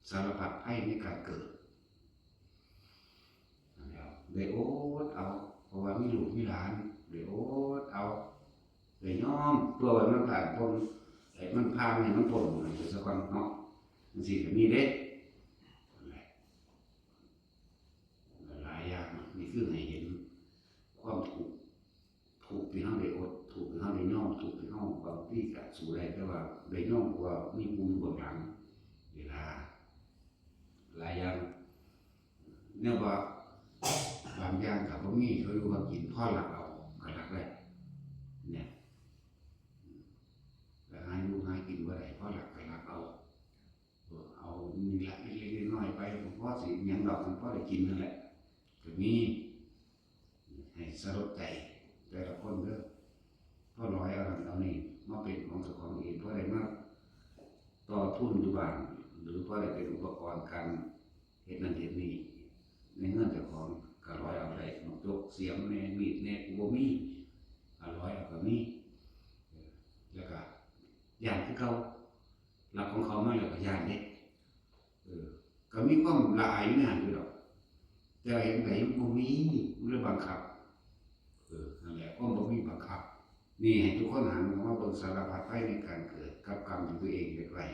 สารพัดภัยในการเกิด นั่นแหละ ได้อดเอา เพราะว่ามีลูกมีหลาน ได้อดเอา ได้ยอม เพื่อว่ามันผ่านพ้น ให้มันผ่าน ให้มันพ้นหมดไปซะก่อนเนาะ จังซี้ก็มีเด้ นั่นแหละ หลายอย่าง นี่คือให้เห็นความทุกข์ ทุกข์ที่เฮาได้อด ทุกข์ที่เฮาได้ยอม ทุกข์ที่เฮาบางทีก็สู้ได้ แต่ว่าได้ยอม เพราะว่ามีผู้อยู่เบื้องหลัง เวลา หลายอย่าง แนวว่า บางอย่างก็บ่มี เขาอยู่ว่ากิน พอลักเอา ก็ลักได้ เนี่ย แล้วหาอยู่หากินบ่ได้ พอลักก็ลักเอา เออ เอานี่ละ เล็กๆน้อยๆไป พอสิหยังดอก มันพอได้กินนั่นแหละ ก็มี ให้สลดใจแต่ละคนเด้อ พอลอยเอานั่นเอานี่มาเป็นของเจ้าของเอง พอได้มาต่อทุนอยู่บ้าน หรือพอได้เป็นอุปกรณ์การเฮ็ดนั่นเฮ็ดนี่ ในเฮือนเจ้าของก็ลอยเอาได้ หมากจก เสียมแหน่ มีดแหน่ กูบ่มี ก็ลอยเอาก็มี เออ แล้วก็ย้านคือเก่า ลักของเขามาแล้วก็ย้านเด้ เออ ก็มีความละอายอยู่ในหั้นอยู่ดอก แต่ว่าเฮ็ดจั่งใดมันบ่มี มันเลยบังคับ เออ นั่นแหละ ความบ่มีบังคับ นี่ให้ทุกคนหันมาเบิ่งสารพัดภัยในการเกิดกับกรรมที่ตัวเองเฮ็ดไว้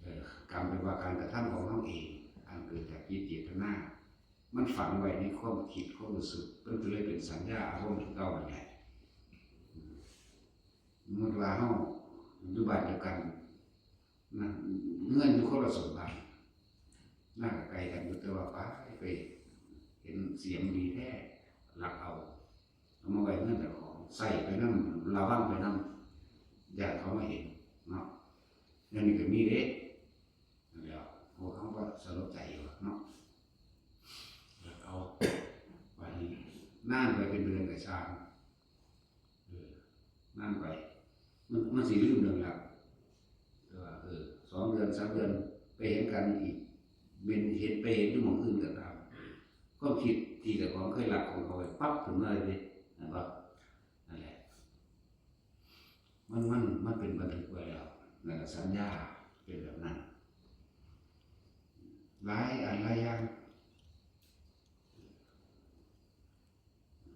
เออ กรรมเป็นว่าการกระทำของเราเอง อันเกิดจากจิตเจตนา มันฝังไว้ในความคิดความรู้สึก มันก็เลยเป็นสัญญาอารมณ์คือเก่านั่นแหละ อืม สมมุติว่าเฮาอยู่บ้านเดียวกัน นะ เฮือนอยู่คนละโซนบ้าน หน้าก็ไกลกันอยู่ แต่ว่าไป ไปเห็นเสียมดีแท้ ลักเอา เอามาไว้เฮือนเจ้าของ ใส่ไปนำ ระวังไปนำ ย้านเขามาเห็นเนาะ อันนี้ก็มีเด้ นั่นแหละ พวกเขาก็สลดใจอยู่เนาะ ลักเอา บัดนี้นานไปเป็นเดือนก็ซ่าง เออ นานไป มัน มันสิลืมเรื่องลัก แต่ว่า เออ สองเดือน สามเดือน ไปเห็นกันอีก เป็นเห็น ไปเห็นอยู่หม่องอื่นก็ตาม ความคิดที่เจ้าของเคยลักของเขาไว้ปั๊บขึ้นมาเลยเด้ เห็นปะ นั่นแหละ มัน มัน มันเป็นบันทึกไว้แล้ว นั่นแหละ สัญญาเป็นแบบนั้น หลายอันหลายอย่าง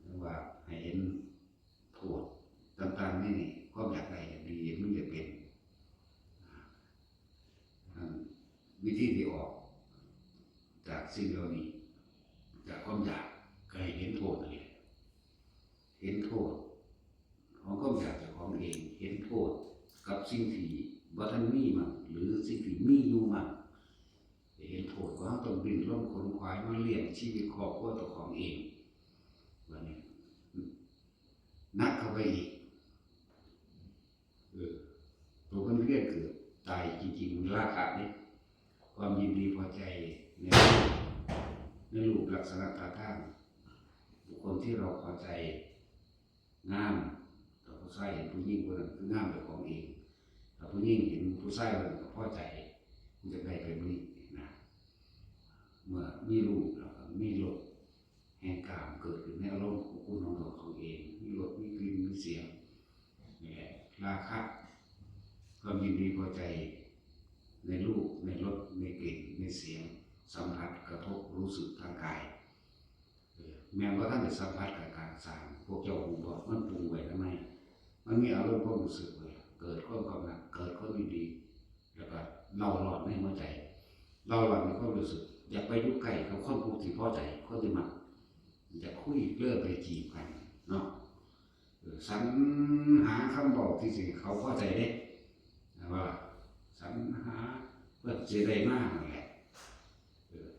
เรียกว่าให้เห็นโทษต่างๆ ในความอยากได้อยากดี มันอยากเป็น อ่า วิธีที่ออกจากสิ่งเหล่านี้ จากความอยาก ก็ให้เห็นโทษนั่นแหละ เห็นโทษของความอยากเจ้าของเอง เห็นโทษกับสิ่งที่บ่ทันมีมั่ง หรือสิ่งที่มีอยู่มั่ง เห็นโทษว่าเราต้องดิ้นรนขนขวายมาเลี้ยงชีวิตครอบครัวเจ้าของเอง บัดนี้ หนักเข้าไปอีก ใจในรูปในรูปลักษณะท่าทาง บุคคลที่เราพอใจงาม แต่ผู้ชายเห็นผู้หญิงคนนั้นคืองามเจ้าของเอง แต่ผู้หญิงเห็นผู้ชายคนนั้นก็พอใจ มันจะได้ไปบรินะ เมื่อมีรูปแล้วก็มีรสแห่งกามเกิดขึ้นในอารมณ์ของคุณของตัวของเอง มีรสมีกลิ่นมีเสียง นี่แหละราคะ ความยินดีพอใจในรูปในรสในกลิ่นในเสียง สัมผัสกระทบรู้สึกทางกาย เออแม้ว่าท่านจะสัมผัสกับการสร้างพวกเจ้าหูบอกมันปรุงไว้ทำไม มันมีอารมณ์ความรู้สึกไว้เกิดความกำหนัดเกิดความยินดี แล้วก็เล่าร้อนในหัวใจเล่าร้อนในความรู้สึก อยากไปอยู่ใกล้กับคนผู้ที่พอใจคนที่มักอยากคุยเรื่องไปจีบกันเนาะ เออสรรหาคำบอกที่สิเขาพอใจเด้นะว่าสรรหาเพื่อจะได้มากนั่นแหละเออ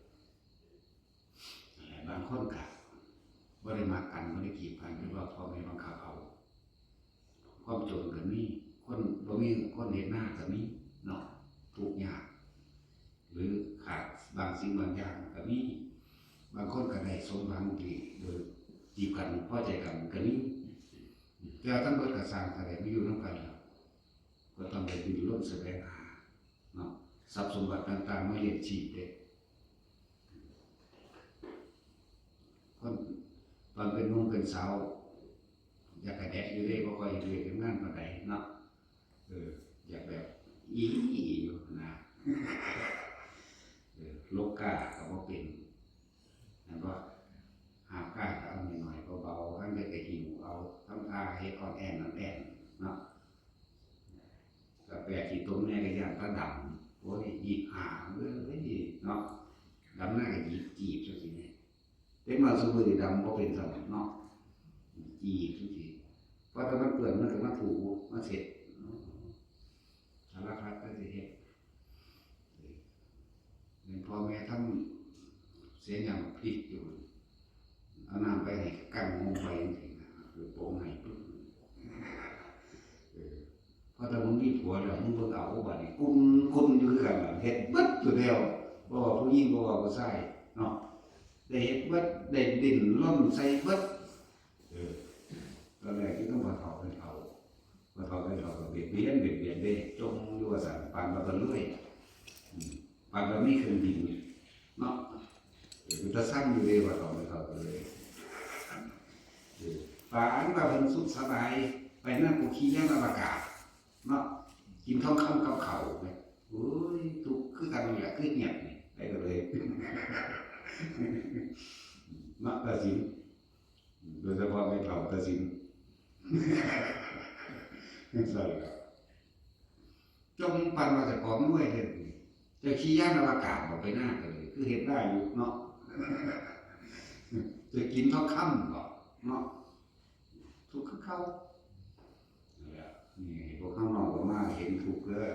นั่นแหละบางคนกะบ่ได้มักกันบ่ได้กีดกันหรือว่าพ่อแม่บังคับเอาความจนก็มีคนบ่มีคนเห็นหน้าก็มีเนาะทุกข์ยาก หรือขาดบางสิ่งบางอย่างก็มีบางคนก็ได้สมหวังดีโดยจีบกันพอใจกันก็มีแต่ทั้งหมดก็สร้างอะไรไม่อยู่น้ำกันแล้วก็ต้องไปดิ้นรนแสวงหาเนาะทรัพย์สมบัติต่างๆมาเลี้ยงชีพเด้คนตอนเป็นหนุ่มเป็นสาวอยากกระแดะอยู่เด้บ่ค่อยเฮ็ดเวียกเฮ็ดงานปานใดเนาะ เอออยากแบบอีหลีอยู่นะเออลกกาก็บ่เป็นนั่นบ่หาบกาก็เอาหน่อยๆเบาๆทั้งเด็กก็หิวเอาทั้งพาเฮ็ดอ่อนแอนอ่อนแอนเนาะกาแฟขี้ต้มแน่ก็ย่านตาดำโอ้ยหยิบหาเอ้ยเนาะดำหน้าก็หยิบจีบจังซี่แหม เด็กน้อยซุมื้อนี้ดำบ่เป็นสำหรับเนาะจีบจังซี่พอแต่มันเปื้อนมันก็มาถูมาเช็ดสารพัดก็สิเฮ็ดเป็นพ่อแม่ทำเสียหยังผิดอยู่เอาน้ำไปให้กั้นงมไปจังซี่นะคือโป่งให้ปึ๊บเออ พอแต่มึงมีผัวแล้วมึงเบิ่งเอาบัดนี้กุ้มกุ้มอยู่คือกันล่ะเฮ็ดเบิดอยู่แล้วบ่ว่าผู้หญิงบ่ว่าผู้ชายเนาะได้เฮ็ดเบิดได้ดิ้นรนใส่เบิดเออตอนแรกที่ต้องพอเฒ่าเป็นเฒ่าพอเฒ่าเป็นเฒ่าก็เบียดเบียนเบียดเบียนเด้จมอยู่ว่าซั่นปานว่าบ่รวยอืมปานว่ามีเครื่องบินเนาะเออเป็นตาสั่งอยู่เด้ว่าเฒ่าเป็นเฒ่าก็เลยเออปานว่าเพิ่นสุขสบายไปนั่งกูขี่ยานอวกาศ เนาะกินทองคำกับเขาวไปโอ้ยทุกข์คือกันนี่แหละคือเงียบนี่ไปกันเลยเนาะตาสินโดยเฉพาะแม่เฒ่าตาสินใช่ครับจมปันมาจากของด้วยเลยจะขี่ยานอวกาศออกไปหน้ากันเลยคือเห็นได้อยู่เนาะจะกินทองคำบอกเนาะ ทุกข์คือเขานี่แหละนี่พวกข้างนอกก็มาเห็นทุกข์เด้อ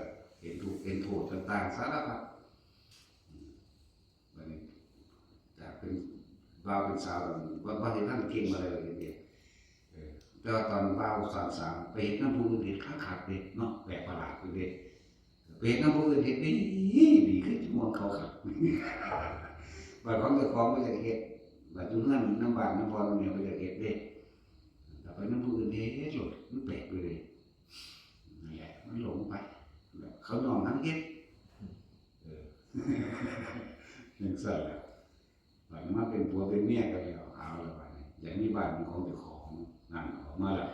เห็นทุกข์เห็นโทษต่างๆสารพัดอืมบัดนี้จากเป็นบ่าวเป็นสาวกันว่าว่าเห็นนั่นเก่งมาเลยเดียวเออแต่ว่าตอนบ่าวสาวสาวไปเห็นน้ำผู้อื่นเห็นคักๆเด้เนาะแปลกประหลาดอยู่เด้ ไปเฮ็ดนำผู้อื่นเฮ็ดดีดีคือจั่งม่วงเขาคักบัดของเจ้าของบ่อยากเฮ็ดบัดอยู่เฮือนนำบ้านนำพ่อนำแม่บ่อยากเฮ็ดเด้ถ้าไปนำผู้อื่นเฮ็ดโลดมันแปลกอยู่เด้นั่นแหละมันหลงไปเขาน้องนำเฮ็ดเออจั่งซั้นล่ะ บัดนี้มาเป็นผัวเป็นเมียกันแล้วเอาละบัดนี้อยากมีบ้านเป็นของเจ้าของนั่นออกมาแล้ว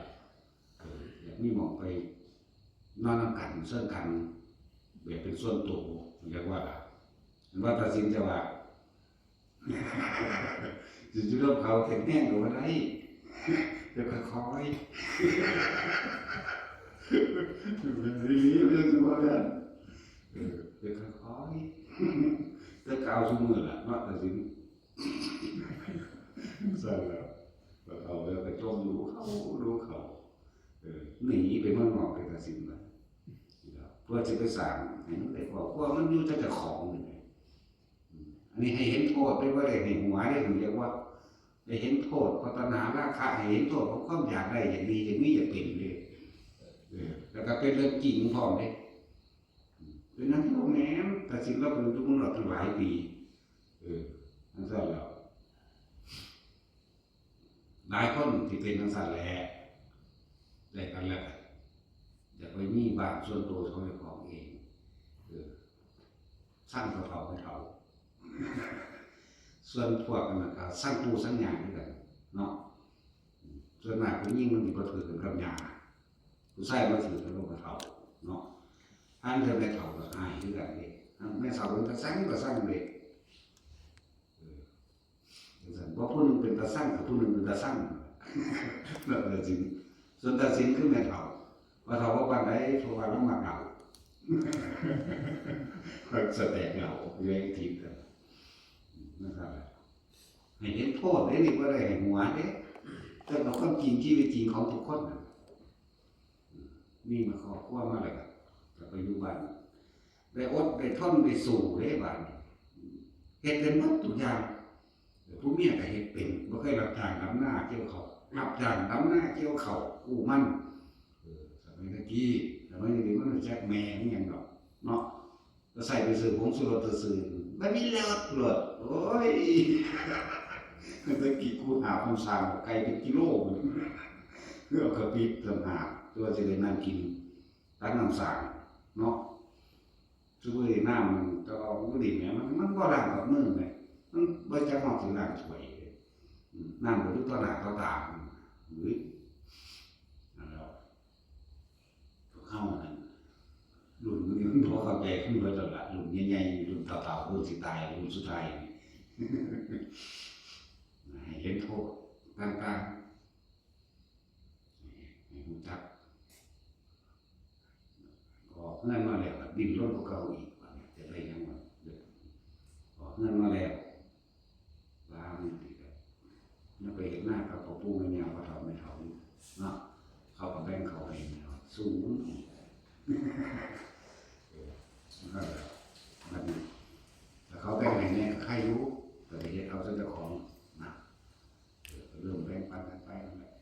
เอออยากมีหม่องไปนอนนำกันเซิ่งกันแบบเป็นส่วนตัวเรียกว่าล่ะว่าตัดสินใจว่าสิอยู่นำเขาแข็งแรงก็บ่ได้เดี๋ยวค่อยๆเรื่องสิว่าเรื่องเออเดี๋ยวค่อยๆแต่กล่าวซุมื้อล่ะเนาะตัดสิน สั่นแล้วก็เอาแล้วไปจมรู้เขารู้เขาเออหนีไปเมืองนอกไปตัดสินไปเพื่อจะไปสั่งให้มันได้ครอบครัวมันอยู่แต่เจ้าของนี่ไงอืมอันนี้ให้เห็นโทษไปว่าได้ให้หัวได้ผมเรียกว่าได้เห็นโทษเพราะตัณหาราคะให้เห็นโทษเพราะความอยากได้อย่างดีอย่างนี้อย่าเป็นเลยเออแล้วก็เป็นเรื่องจริงพร้อมเลยอืมไป เป็นหยังคือบ่แม่น ตัดสินเราเป็นอยู่เมืองนอกตั้งหลายปี เออ จั่งซั้นแล้ว หลายคนที่เป็นจั่งซั้นแหละ ได้กันแล้วกัน อยากไปมีบ้านส่วนตัวของเจ้าของเอง เออ ซังเฒ่าๆ แม่เฒ่า ส่วนพวกนั้นก็ซังปู่ซังย่าคือกันเนาะ ส่วนมากผู้หญิงมันสิบ่ถือกันกับย่า ผู้ชายมาถือกันกับแม่เฒ่าเนาะ อันเทื่อแม่เฒ่าก็อายคือกันเด้ อันแม่เฒ่ามันก็ซังก็ซังเด้ เออ จั่งซั้น บ่ผู้หนึ่งเป็นตาซังกับผู้หนึ่งเป็นตาซัง นั่นแหละสิ ส่วนตัดสินคือแม่เฒ่า ว่าเฒ่าว่าปานใด เพราะว่าลางมักเหล้า สแต็กเหล้าอยู่ในทิพย์กัน นั่นแหละ ให้เห็นโทษเด้ นี่บ่ได้ให้หัวเด้ แต่เอาความจริง ชีวิตจริงของทุกคนน่ะ มีมาครอบครัวมาแล้วก็ ก็ไปอยู่บ้าน ได้อดได้ทนได้สู้เด้บ้านนี้ เฮ็ดได้หมดทุกอย่าง ผู้เมียก็เฮ็ดเป็น บ่เคยรับจ้างดำนาเกี่ยวข้าว รับจ้างดำนาเกี่ยวข้าว กู้มัน เออ สมัยตะกี้ สมัยนี้มันจักแม่นอิหยังดอก เนาะ ก็ใส่ไปซื้อผงชูรสซื่อๆ บ่มีรสโลด โอ้ย ตะกี้กูหาบน้ำสร้างไกลเป็นกิโล เพื่อเอากะปิต่างหาก ตัวสิได้นั่งกินตักน้ำสร้างเนาะ ซุมื้อนี้น้ำมันก็เอาอยู่ดีแหม มัน มันบ่ล้างกับมือแหม มันบ่จักฮอดสิล้างถ้วยเด้ อืม น้ำก็อยู่ต่อหน้าต่อตา อืม เฮ้ย นั่นแหละ พวกเฮานั่น รุ่นนี้มันบ่เข้าใจ มันเบิดแล้วล่ะ รุ่นใหญ่ๆ รุ่นเฒ่าๆ รุ่นสิตาย รุ่นสุดท้ายนี่ ให้เห็นโทษต่างๆ ให้รู้จัก ออกเฮือนมาแล้วก็ดิ้นรนกว่าเก่าอีก บัดนี้จะได้หยังวะ ออกเฮือนมาแล้ว ว่ามันติดแล้ว ยังไปเฮ็ดนากับพ่อปู่แม่ย่า พ่อเฒ่าแม่เฒ่าอยู่เนาะ เขาก็แบ่งเข้าให้แม่เฒ่า สู้มันอีก เออ นั่นแหละ บัดนี้ ถ้าเขาแบ่งให้แน่ก็ใครอยู่ ก็ได้เฮ็ดเอาซะเจ้าของนะ เออ ก็เริ่มแบ่งปันกันไปนั่นแหละ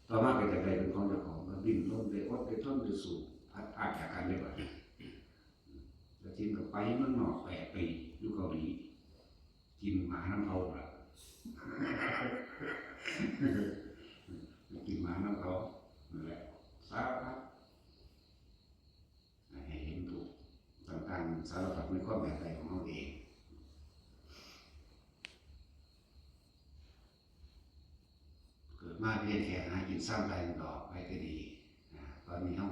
ต่อมาก็จะได้เป็นของเจ้าของ ก็ดิ้นรน ได้อด ได้ทน ได้สู้ พลัดพรากจากกันได้บัดนี้ แล้วทีมก็ไปเมืองนอกแปดปี อยู่เกาหลี กินหมานำเขาล่ะ กินหมานำเขา นั่นแหละ สารพัด ให้เห็นทุกข์ต่างๆ สารพัดในความอยากได้ของเราเอง เกิดมาเพียงแค่หากินซ้ำไปดอกไปก็ดี อ่า ตอนนี้เฮา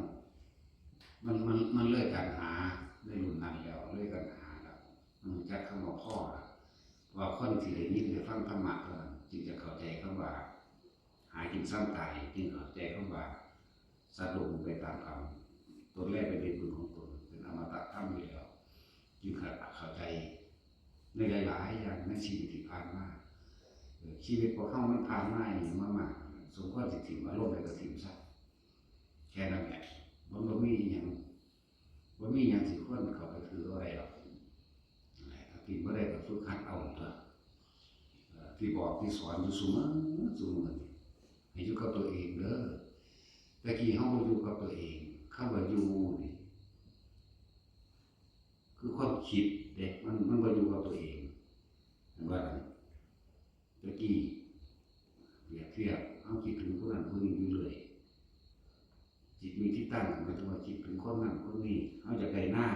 มัน มัน มันเลยการหาในรุ่นนั้นแล้ว เลยการหาแล้ว มันรู้จักคำว่าพอแล้ว ว่าคนที่ได้ยินได้ฟังธรรมะเท่านั้น จึงจะเข้าใจคำว่า หากินซ้ำตาย จึงเข้าใจคำว่า สัตว์โลกหมุนไปตามกรรม ตนแลเป็นบุญของตน เป็นอมตะธรรมอยู่แล้ว จึงเข้าใจในหลายๆ อย่างในชีวิตที่ผ่านมา เออ ชีวิตพวกเฮามันผ่านมาอหย่างมามาก สมควรสิถิ่มอารมณ์ใดก็ถิ่มซะ แค่นั้นแหละ มันบ่มีอิหยัง บ่มีหยังสิควรเข้าไปถือเอาได้ดอก นั่นแหละ ถ้าถิ่มบ่ได้ก็ฝึกหัดเอาตัว เอ่อ ที่บอกที่สอนอยู่ซุมื้อ ซุมื้อนี่ ให้อยู่กับตัวเองเด้อ แต่กี้เฮาบ่อยู่กับตัวเอง คำว่าอยู่นี่ คือความคิดเด้ มัน มันบ่อยู่กับตัวเอง เห็นบ่ล่ะ แต่กี้เปรียบเทียบ เฮาคิดถึงผู้นั้นผู้นี้อยู่เรื่อย จิตมีที่ตั้ง หมายถึงว่าคิดถึงคนนั้นคนนี้ เฮาอยากได้นา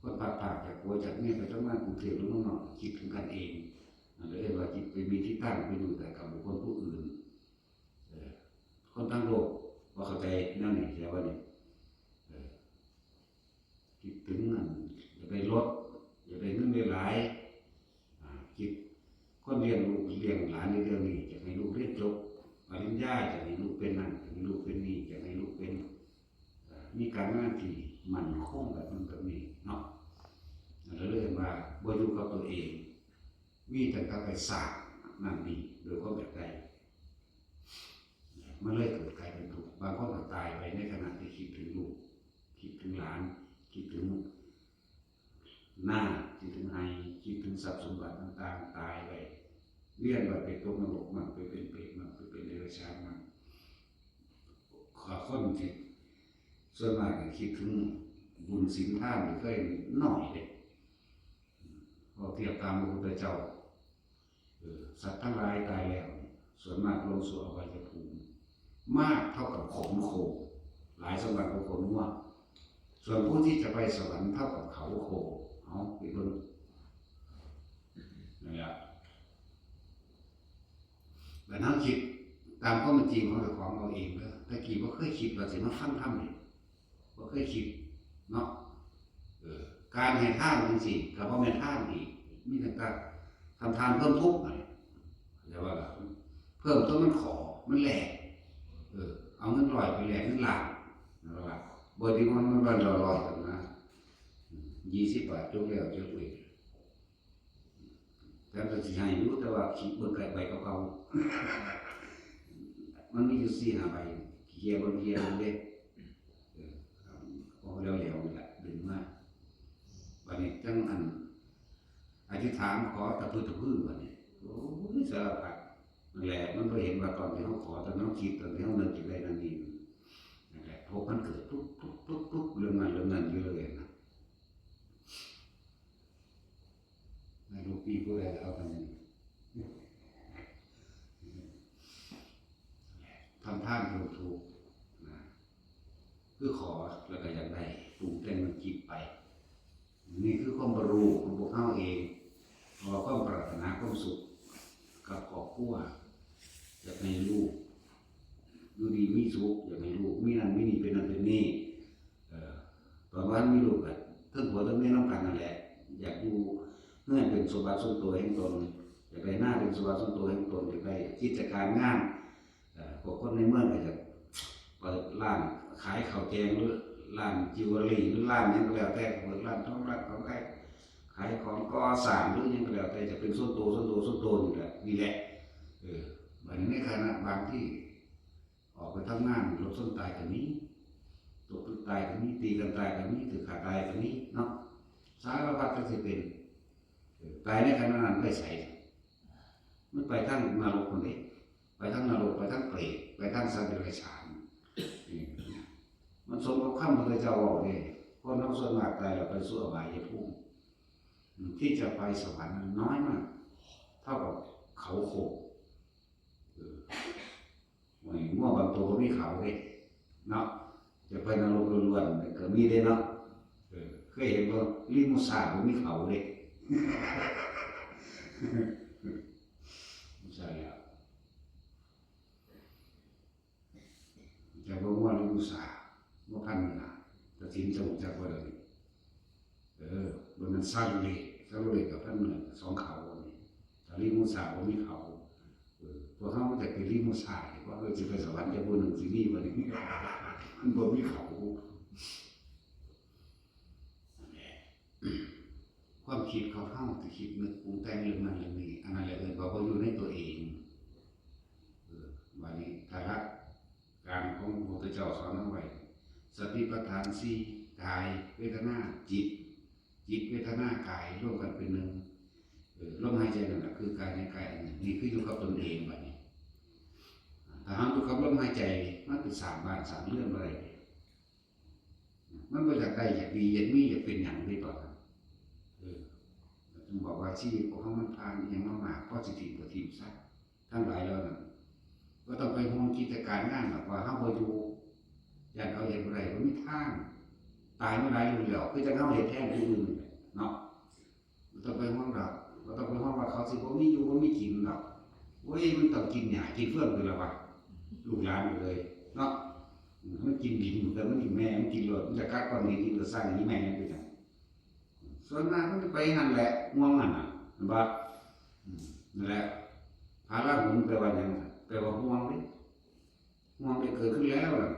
คนพลัดพรากจากผัวจากเมียไปทำงานกรุงเทพฯ หรือเมืองนอก คิดถึงกันเอง นั่นเลยเรียกว่าจิตไปมีที่ตั้ง ไปอยู่แต่กับบุคคลผู้อื่น เออ คนทั้งโลกบ่เข้าใจแนวนี้ แต่ว่านี่ เออ คิดถึงนั่น อยากได้รถ อยากได้เงินหลายๆ อ่า คิด คนเลี้ยงลูกเลี้ยงหลานในเรื่องนี้ อยากให้ลูกเรียนจบปริญญา อยากให้ลูกเป็นนั่น อยากให้ลูกเป็นนี่ อยากให้ลูกเป็น เอ่อ มีการงานที่มั่นคงแบบนั้นแบบนี้เนาะ แล้วเรียกว่าบ่อยู่กับตัวเอง มีแต่กลับไปสร้างนั่นนี่โดยความอยากได้ มันเลยเกิดกลายเป็นทุกข์ บางคนก็ตายไปในขณะที่คิดถึงลูก คิดถึงหลาน คิดถึงนา คิดถึงไร่ คิดถึงทรัพย์สมบัติต่างๆ ตายไป เวียนว่ายไปตกนรกมั่ง ไปเป็นเปรตมั่ง ไปเป็นเดรัจฉานมั่ง ข้อคนที่ส่วนมากก็คิดถึง บุญศีลทานนี่เคยน้อยเด้ พอเทียบตามพระพุทธเจ้า เออ สัตว์ทั้งหลายตายแล้ว ส่วนมากลงสู่อบายภูมิ มากเท่ากับขนโค หลายสวรรค์กับขนงัว ส่วนผู้ที่จะไปสวรรค์เท่ากับเขาโค เอาไปเบิ่ง นั่นแหละ แต่น้ำคิดตามความเป็นจริงของเจ้าของเอาเองเด้อ แต่กี้บ่เคยคิดว่าสิมาฟังธรรมนี่ บ่เคยคิดเนาะ เออ การให้ทานจังซี่ ก็บ่แม่นทานอีก มีแต่การทำทานเพิ่มทุกข์นั่นแหละ แต่ว่าล่ะ เพิ่มตัวมันขอ มันแลก เออ เอาเงินร้อยไปแลกเงินล้าน นั่นล่ะ บ่ดีว่ามันบ่ร้อยๆ กันนะ อืม ยี่สิบบาท จบแล้ว จบอีก แต่มันสิให้อยู่ แต่ว่าขี้เบิ่งไกลใบเก่าๆ มันมีอยู่สี่ห้าใบ ขี้เกียจเบิ่ง ขี้เกียจเบิ่งเด้ เออ เอาแล้วๆ นี่แหละ ดึงมา บัดนี้จังอัน อธิษฐานขอตะพึดตะพือบัดนี้ โอ้ย สารพัด นั่นแหละ มันบ่เห็นว่าตอนที่เฮาขอ ตอนเฮาคิด ตอนที่เฮานึกอยากได้นั่นนี่ นั่นแหละ พบมันเกิดปุ๊บปุ๊บปุ๊บปุ๊บ เรื่องนั้นเรื่องนั้นอยู่เลยนะ ในลูกพี่ผู้ใดเอาไปหนึ่ง ทำท่าดูถูกนะ คือขอแล้วก็อยากได้ ปรุงแต่งมันคิดไป นี่คือความบ่รู้ของพวกเฮาเอง เพราะว่าความปรารถนาความสุขกับครอบครัว อยากให้ลูกอยู่ดีมีสุข อยากให้ลูกมีนั่นมีนี่ เป็นนั่นเป็นนี่ เอ่อ ตอนว่ามีลูกก็เทิงผัวเทิงเมียนำกันนั่นแหละ อยากอยู่เฮือนเป็นสมบัติส่วนตัวแห่งตน อยากได้นาเป็นสมบัติส่วนตัวแห่งตน อยากได้กิจการงาน เอ่อ พวกคนในเมืองก็จะเปิดร้านขายข้าวแกง หรือร้านจิวเวลรี่ หรือร้านหยังก็แล้วแต่ เปิดร้านทองร้านของขาย ขายของก่อสร้างหรือหยังก็แล้วแต่ จะเป็นส่วนตัว ส่วนตัว ส่วนตัวนี่แหละ นี่แหละ เออ บัดนี้ในขณะบางที่ออกไปทำงาน รถชนตายก็มี ตกตึกตายก็มี ตีกันตายก็มี ถูกฆ่าตายก็มีเนาะ สารพัดจั่งซี้เป็น เออ ตายในขณะนั้นไปไส มันไปทางนรกพุ้นเด้ ไปทางนรก ไปทางเปรต ไปทางสัตว์เดรัจฉาน นี่ มันสมกับคำพระพุทธเจ้าเว้าเด้ คนเฮาส่วนมากตายแล้วไปสู่อบายภูมิ ที่จะไปสวรรค์นั้นน้อยมาก เท่ากับเขาโคก เออ โอ้ย งัวบางตัวบ่มีเขาเด้ เนาะ จะไปนรกล้วนๆ ก็มีเด้เนาะ เออ เคยเห็นบ่ ลิมูซ่าบ่มีเขาเด้ บ่ใช่แล้ว แต่ว่างัวลิมูซ่า งัวพันธุ์นี่ล่ะ ตัดสินจะรู้จักบ่ล่ะนี่ เออ บ่แม่นซาโลเล ซาโลเลกับพันธุ์เหมือนสองเขานี่ แต่ลิมูซ่าบ่มีเขา เออ พวกเฮามันจะเป็นลิมูซ่า ว่าเออ สิไปสวรรค์จักผู้หนึ่งสิมีบ่นี่ มันบ่มีเขา ความคิดของเฮาที่คิดนึกปรุงแต่งเรื่องนั้นเรื่องนี้ อันนั้นแหละเอิ้นว่าบ่อยู่ในตัวเอง เออ บัดนี้ถ้าหลักการของพระพุทธเจ้าสอนเอาไว้ สติปัฏฐานสี่ กาย เวทนา จิต จิต เวทนา กาย รวมกันเป็นหนึ่ง เออ ลมหายใจนั่นแหละคือกายในกายอันหนึ่ง นี่คืออยู่กับตนเองบัดนี้ ถ้าเฮาอยู่กับลมหายใจ มันเป็นสร้างบ้านสร้างเรือนบ่ได้ มันบ่อยากได้อยากดีอยากมีอยากเป็นหยังเด้ตอนนั้น เออ ต้องบอกว่าชีวิตของเฮามันผ่านอิหยังมามาก พอสิถิ่มก็ถิ่มซะ ทั้งหลายเหล่านั้น บ่ต้องไปห่วงกิจการงานหรอกว่าเฮาบ่อยู่ ย้านเขาเฮ็ดบ่ได้ บ่มีทาง ตายมาหลายรุ่นแล้ว คือจั่งเฮาเฮ็ดแทนผู้อื่นนี่แหละเนาะ บ่ต้องไปห่วงดอก บ่ต้องไปห่วงว่าเขาสิบ่มีอยู่บ่มีกินดอก โอ้ย มันต้องกินหญ้ากินเฟืองพู้นล่ะวะ ลูกหลานก็เลย เนาะ อืม มันกินดิน แต่มันกินแม่ มันกินโลด มันจะกัดก้อนหิน กินกระสังนี่แม่มันเป็นหยัง ส่วนมากมันไปหั่นแหละ ห่วงหั่นน่ะ เห็นบ่ อืม นั่นแหละ พาลาหุนแปลว่าหยังน่ะ แปลว่าห่วงเด้ ห่วงได้เกิดขึ้นแล้วน่ะ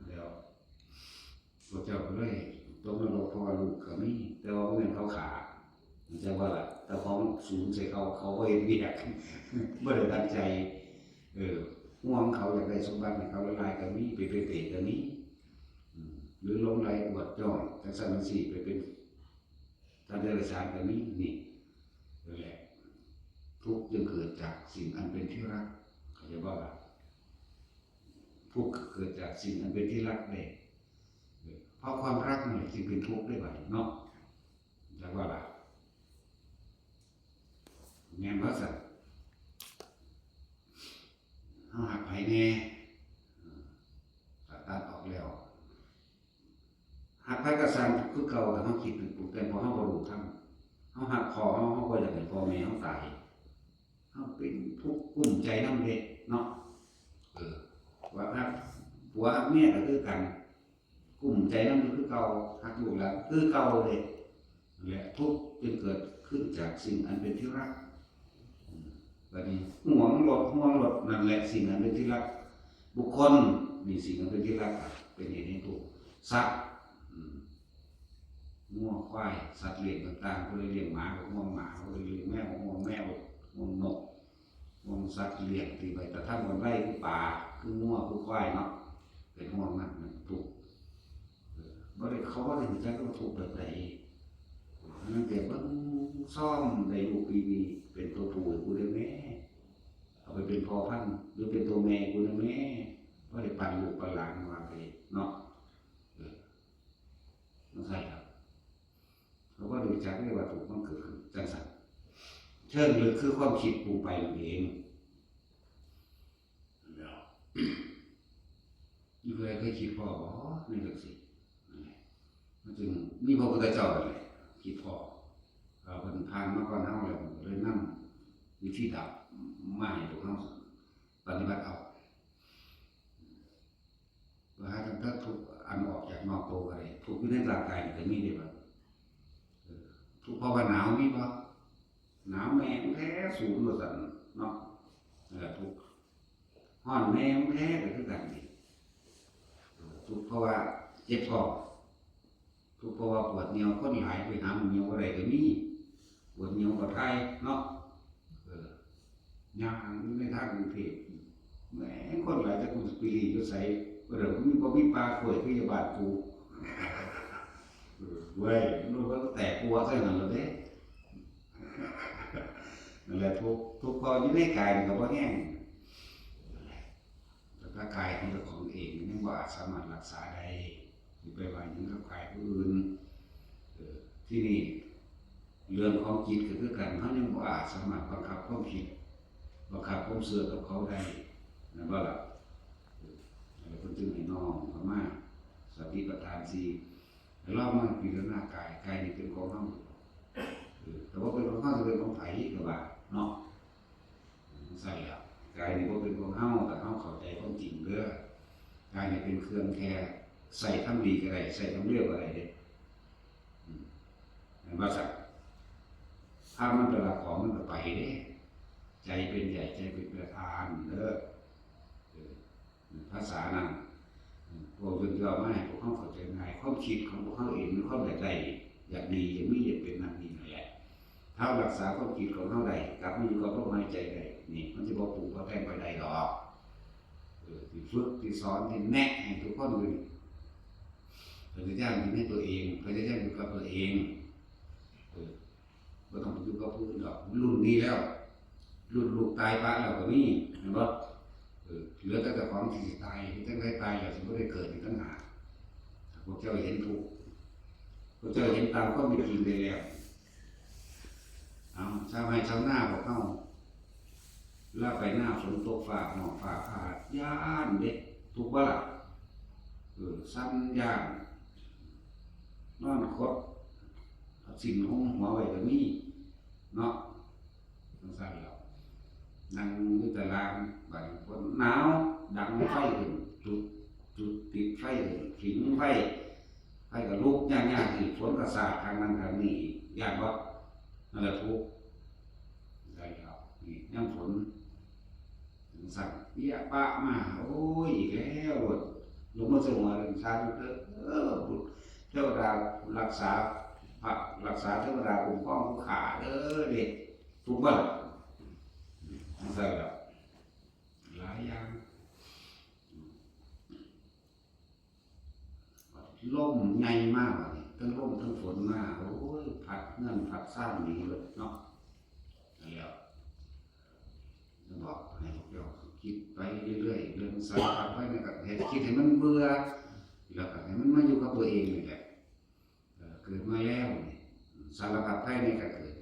แล้ว พวกเจ้าก็เลยตกนรกเพราะว่าลูกก็มี แต่ว่าบ่แม่นเขาฆ่า เข้าใจบ่ล่ะ แต่ของสูญใส่เขา เขาบ่เฮ็ดเวียก บ่ได้ตั้งใจ เออ ห่วงเขาอยากได้สมบัติให้เขาหลายๆก็มี ไปเป็นเปรตก็มี อืม หรือหลงใหลอวดจ้อง จั่งซั้นจั่งซี้ ไปเป็นสัตว์เดรัจฉานก็มี นี่ นั่นแหละ ทุกข์จึงเกิดจากสิ่งอันเป็นที่รัก เข้าใจบ่ล่ะ ทุกข์เกิดจากสิ่งอันเป็นที่รักเด้ เออ พ เพราะความรักนั่นแหละจึงเป็นทุกข์ได้บัดนี้เนาะ จักว่าล่ะ แม่นบ่ซั่น เฮาฮักไผแน่ เออ ถ้าตัดออกแล้ว ฮักไผก็ซ่างคือเก่า แต่เฮาคิดเป็นปรุงแต่ง เพราะเฮาบ่รู้ทำ เฮาฮักพ่อเฮา เฮาบ่อยากให้พ่อแม่เฮาตาย เฮาเป็นทุกข์กุ้มใจนำเด้เนาะ เออ ว่าฮักผัวฮักเมียก็คือกัน กุ้มใจนำอยู่คือเก่า ฮักลูกหลานคือเก่าเด้ และทุกข์จึงเกิดขึ้นจากสิ่งอันเป็นที่รัก อืม บัดนี้ห่วงรถ ห่วงรถ นั่นแหละสิ่งอันเป็นที่รัก บุคคล นี่สิ่งอันเป็นที่รัก เป็นเหตุให้ทุกข์ สัตว์ อืม งัว ควาย สัตว์เลี้ยงต่างๆ ผู้ใดเลี้ยงหมาก็ห่วงหมา ผู้ใดเลี้ยงแมวก็ห่วงแมว ห่วงนก ห่วงสัตว์เลี้ยงที่ไว้แต่ทางบนไร่คือปลา คืองัว คือควายเนาะ เป็นห่วงมัน มันทุกข์ เออ บ่ได้ เขาบ่ได้รู้จักว่าทุกข์แบบใด นั่นแต่เบิ่งซ่อมได้ลูกดีๆ เป็นตัวผู้ให้กูได้แม่ เอาไปเป็นพ่อพันธุ์ หรือเป็นตัวแม่กูได้แม่ บ่ได้ปันลูกปันหลานว่าไปเนาะ เออ จั่งซั้นครับ เขาบ่ได้รู้จักเลยว่าทุกข์มันเกิดขึ้นจั่งซั้น เชิงลึกคือความคิดปรุงไปนั่นเอง แล้ว มีผู้ใดเคยคิดพ้อบ่ในจั่งซี้ นั่นแหละ มันจึงมีพระพุทธเจ้านั่นแหละ คิดพ้อ เราเพิ่นผ่านมาก่อนเฮาแล้ว เพิ่นก็เลยนำวิธีดับมาให้พวกเฮาปฏิบัติเอา ว่าหาตั้งแต่ทุกข์อันออกจากนอกตัวก็ได้ ทุกข์อยู่ในร่างกายนี่ก็มีเด้บัด เออ ทุกข์เพราะว่าหนาวมีบ่ หนาวแม่งแท้สูงว่าซั่นเนาะ เออ ทุกข์ ฮ้อนแม่งแท้ก็คือกันนี่ เออ ทุกข์เพราะว่าเจ็บท้อง ทุกข์เพราะว่าปวดเหนียว คนหลายไปหาหมองเหนียวบ่ได้ก็มี ปวดเหนียวก็ถ่ายเนาะ เออ ย่างอยู่ในทางกรุงเทพฯ แม่งคนหลาย แต่กูสิไปหลีอยู่ไส บ่ได้ บ่มี บ่มีป่ากล้วยคืออยู่บ้านกู เออ เว้ย รถมันก็แตกกัวใส่นั่นแล้วเด้ นั่นแหละ ทุกข์ ทุกข์เพราะอยู่ในกายมันก็บ่แห้ง นั่นแหละ แต่ถ้ากายของเจ้าของเองมันยังบ่อาจสามารถรักษาได้ สิไปว่าหยังกับกายผู้อื่น เออ ที่นี่ เรื่องของจิตก็คือกัน เฮายังบ่อาจสามารถบังคับความคิด บังคับความเชื่อกับเขาได้ แม่นบ่ล่ะ เออ แล้วเพิ่นจึงให้น้อมเข้ามา สติปัฏฐานสี่ ให้ลองมาพิจารณากาย กายนี่เป็นของเฮา เออ แต่ว่าเป็นของเฮา สิเป็นของไผก็ว่าเนาะ จั่งซั้นแหละ กายนี่บ่เป็นของเฮา ถ้าเฮาเข้าใจความจริงเด้อ กายนี่เป็นเครื่องแค่ใช้ทำดีก็ได้ ใช้ทำเลวก็ได้เด้ อืม แม่นบ่ซั้น ถ้ามันไปลักของมันก็ไปเด้ ใจเป็นใหญ่ ใจเป็นประธานเด้อ เออ ภาษานั้น อืม พวกย่นย่อมาให้พวกเฮาเข้าใจง่าย ความคิดของพวกเฮาเองมันความอยากได้ อยากดี อยากมี อยากเป็นนั่นนี่นั่นแหละ ถ้ารักษาความคิดของเฮาได้ กลับมาอยู่กับลมหายใจได้ นี่ มันสิบ่ปรุงบ่แต่งไปได้ดอก เออ ที่ฝึก ที่สอน ที่แนะให้ทุกคนอยู่นี่ พยายามอยู่ในตัวเอง พยายามอยู่กับตัวเอง เออ บ่ต้องไปอยู่กับผู้อื่นดอก รุ่นนี้แล้ว รุ่นลูกตายปะแล้วก็มี แม่นบ่ เออ เหลือแต่เจ้าของที่สิตาย จั่งใดตายแล้วสิบ่ได้เกิดอีกต่างหาก พวกเจ้าเห็นทุกข์ พวกเจ้าเห็นตามความเป็นจริงได้แล้ว เอา ชาวไร่ชาวนาพวกเฮา ลาวไปนาฝนตกฟ้าห้องฟ้าผ่า ย้านเด้ ทุกข์บ่ล่ะ เออ สั่นย้าน นอนขดเอาสิ้นหุ้มหัวไว้ก็มี เนาะ จั่งซั้นแหล้ว นั่งอยู่ตาราง บัดนี้ฝนหนาว ดังไฟขึ้น จุด จุดติดไฟขึ้น ผิงไฟ ไฟก็ลุก ย่านๆ อีก ฝนก็สาดทางนั้นทางนี้อีก ย้านบ่ นั่นแหละทุกข์ ได้แล้ว นี่ยามฝน จั่งซั้น เปี้ยปะมา โอ้ย อีกแล้ว ลงมาใส่หัวเลย สาธุเด้อ เออ เทวดารักษา พระรักษา เทวดาคุ้มครองผู้ข้าเด้อ เด้ ทุกข์บ่ล่ะ จั่งซั้นแหละ หลายอย่าง ลมใหญ่มากบัดนี้ ทั้งลมทั้งฝนมา โอ้ย พัดเฮือนพัดซานหนีเลยเนาะ นั่นแหละ จะบอกให้พวกเจ้าคิดไปเรื่อยๆ เรื่องสารพัดไปนั่นก็ให้คิดให้มันเบื่อ แล้วก็ให้มันมาอยู่กับตัวเองนี่แหละ เอ่อเกิดมาแล้วนี่ สารพัดภัยในการเกิด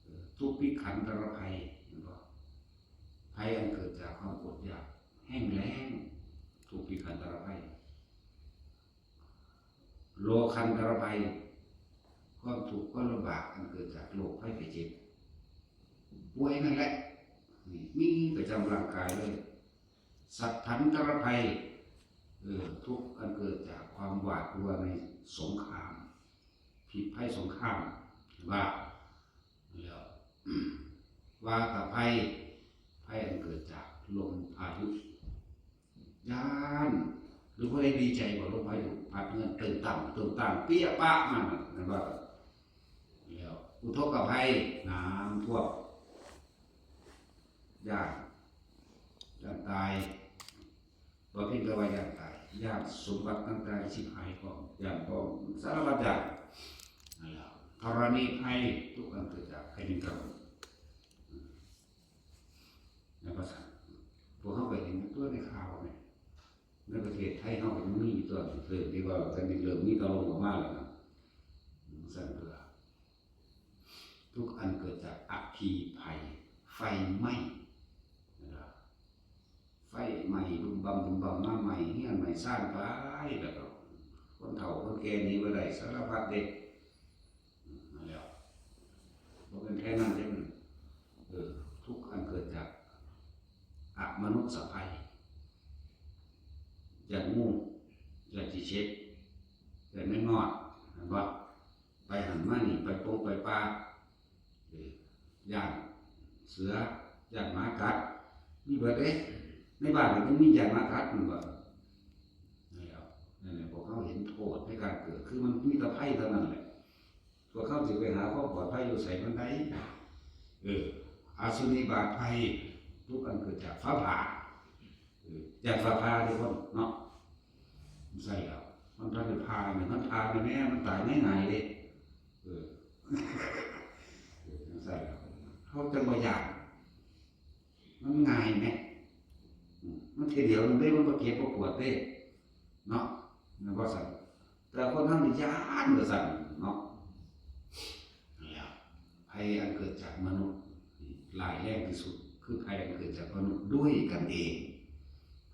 เอ่อทุกข์พิขันตรภัย เห็นบ่ ภัยอันเกิดจากความอดอยาก แห้งแล้ง ทุกข์พิขันตรภัย โรคันตรภัย ความทุกข์ความลำบากอันเกิดจากโรคภัยไข้เจ็บ ป่วยนั่นแหละ นี่มีประจำร่างกายเลย สัตถันตรภัย เออ ทุกข์อันเกิดจากความหวาดกลัวในสงคราม พิษภัยสงคราม ว่าแล้ว วาตภัย ภัยอันเกิดจากลมพายุ ย้าน หรือผู้ใดดีใจว่าลมพายุพัดเฮือนตึงตังตึงตังเปี้ยปะมานั่นว่า แล้วอุทกภัย น้ำท่วม ย้าน ย้านตาย บ่เพียงแต่ว่าย้านตาย ย้านสมบัติต่างๆสิหายของ ย้านของสารพัดย้าน นั่นแหละ ธรณีภัย ทุกข์อันเกิดจากแผ่นดินถล่ม ในภาษา พวกเขาก็เห็นตัวในข่าวเนี่ย ในประเทศไทยเขาก็ยังมีอยู่ตัว เริ่มที่ว่าแผ่นดินเริ่มมีตะลมออกมาแล้วนะ สั่นเพื่อ ทุกข์อันเกิดจากอัคคีภัย ไฟไหม้ นะครับ ไฟไหม้บึ้มบั้มบึ้มบั้มมาไหม้เฮือนไหม้ซานไป แล้วก็คนเฒ่าคนแก่หนีบ่ได้ สารพัดเด้ อืม นั่นแหละ บ่เป็นแค่นั้นเด้มัน เออ ทุกข์อันเกิดจากอมนุษย์ภัย ย้านงู ย้านขี้เข็บ ย้านแมงมอด เห็นบ่ ไปหั่นมานี่ ไปปงไปป่า เออ ย้านเสือ ย้านหมากัด มีเบิดเด้ ในบ้านนี่มันมีย้านหมากัด มันบ่ นั่นแหละ นั่นแหละ พวกเขาเห็นโทษในการเกิด คือมันมีแต่ภัยเท่านั้นแหละ พวกเขาสิไปหาความปลอดภัยอยู่ไสมันได้ เออ อสุนิบาตภัย ทุกข์อันเกิดจากฟ้าผ่า เออ ย้านฟ้าผ่าเด้คนเนาะ ใช่แล้ว มันทันได้ผ่าเนี่ย มันผ่าเนี่ยแม่ มันตายง่ายๆเด้ เออ เออ ใช่แล้ว เขาจังบ่ย้าน มันง่ายแหม อืม มันเทื่อเดียวมันได้ มันบ่เจ็บบ่ปวดเด้ เนาะ แม่นบ่ซั่น แต่คนเฮานี่ย้านว่าซั่นเนาะ นั่นแหละ ภัยอันเกิดจากมนุษย์ ร้ายแรงที่สุด คือภัยอันเกิดจากมนุษย์ด้วยกันเอง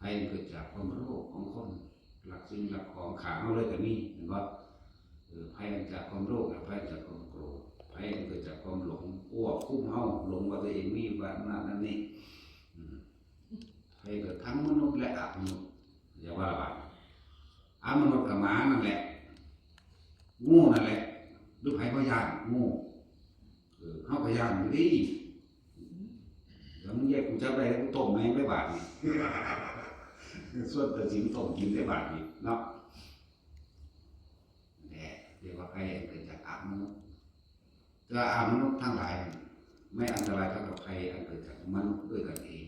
ภัยอันเกิดจากความโลภของคน ลักสิ่งลักของ ฆ่าเฮาเลยก็มี เห็นบ่ เออ ภัยอันจากความโลภ และภัยอันจากความโกรธ ภัยอันเกิดจากความหลง ควบคุมเฮา หลงว่าตัวเองมีอำนาจนั่นนี่ อืม ภัยเกิดทั้งมนุษย์และอมนุษย์ อย่าว่าบาป อมนุษย์กับหมานั่นแหละ งูนั่นแหละ หรือไผบ่ย้าน งู เออ เฮาก็ย้านอยู่เด้ เดี๋ยวมึงแยกกูจับได้แล้วกูต้มแม่งได้บาดนี่ ส่วนตัวจริงต้มกินได้บาดนี่เนาะ แหละ เรียกว่าภัยอันเกิดจากอมนุษย์ แต่อมนุษย์ทั้งหลาย ไม่อันตรายเท่ากับภัยอันเกิดจากมนุษย์ด้วยกันเอง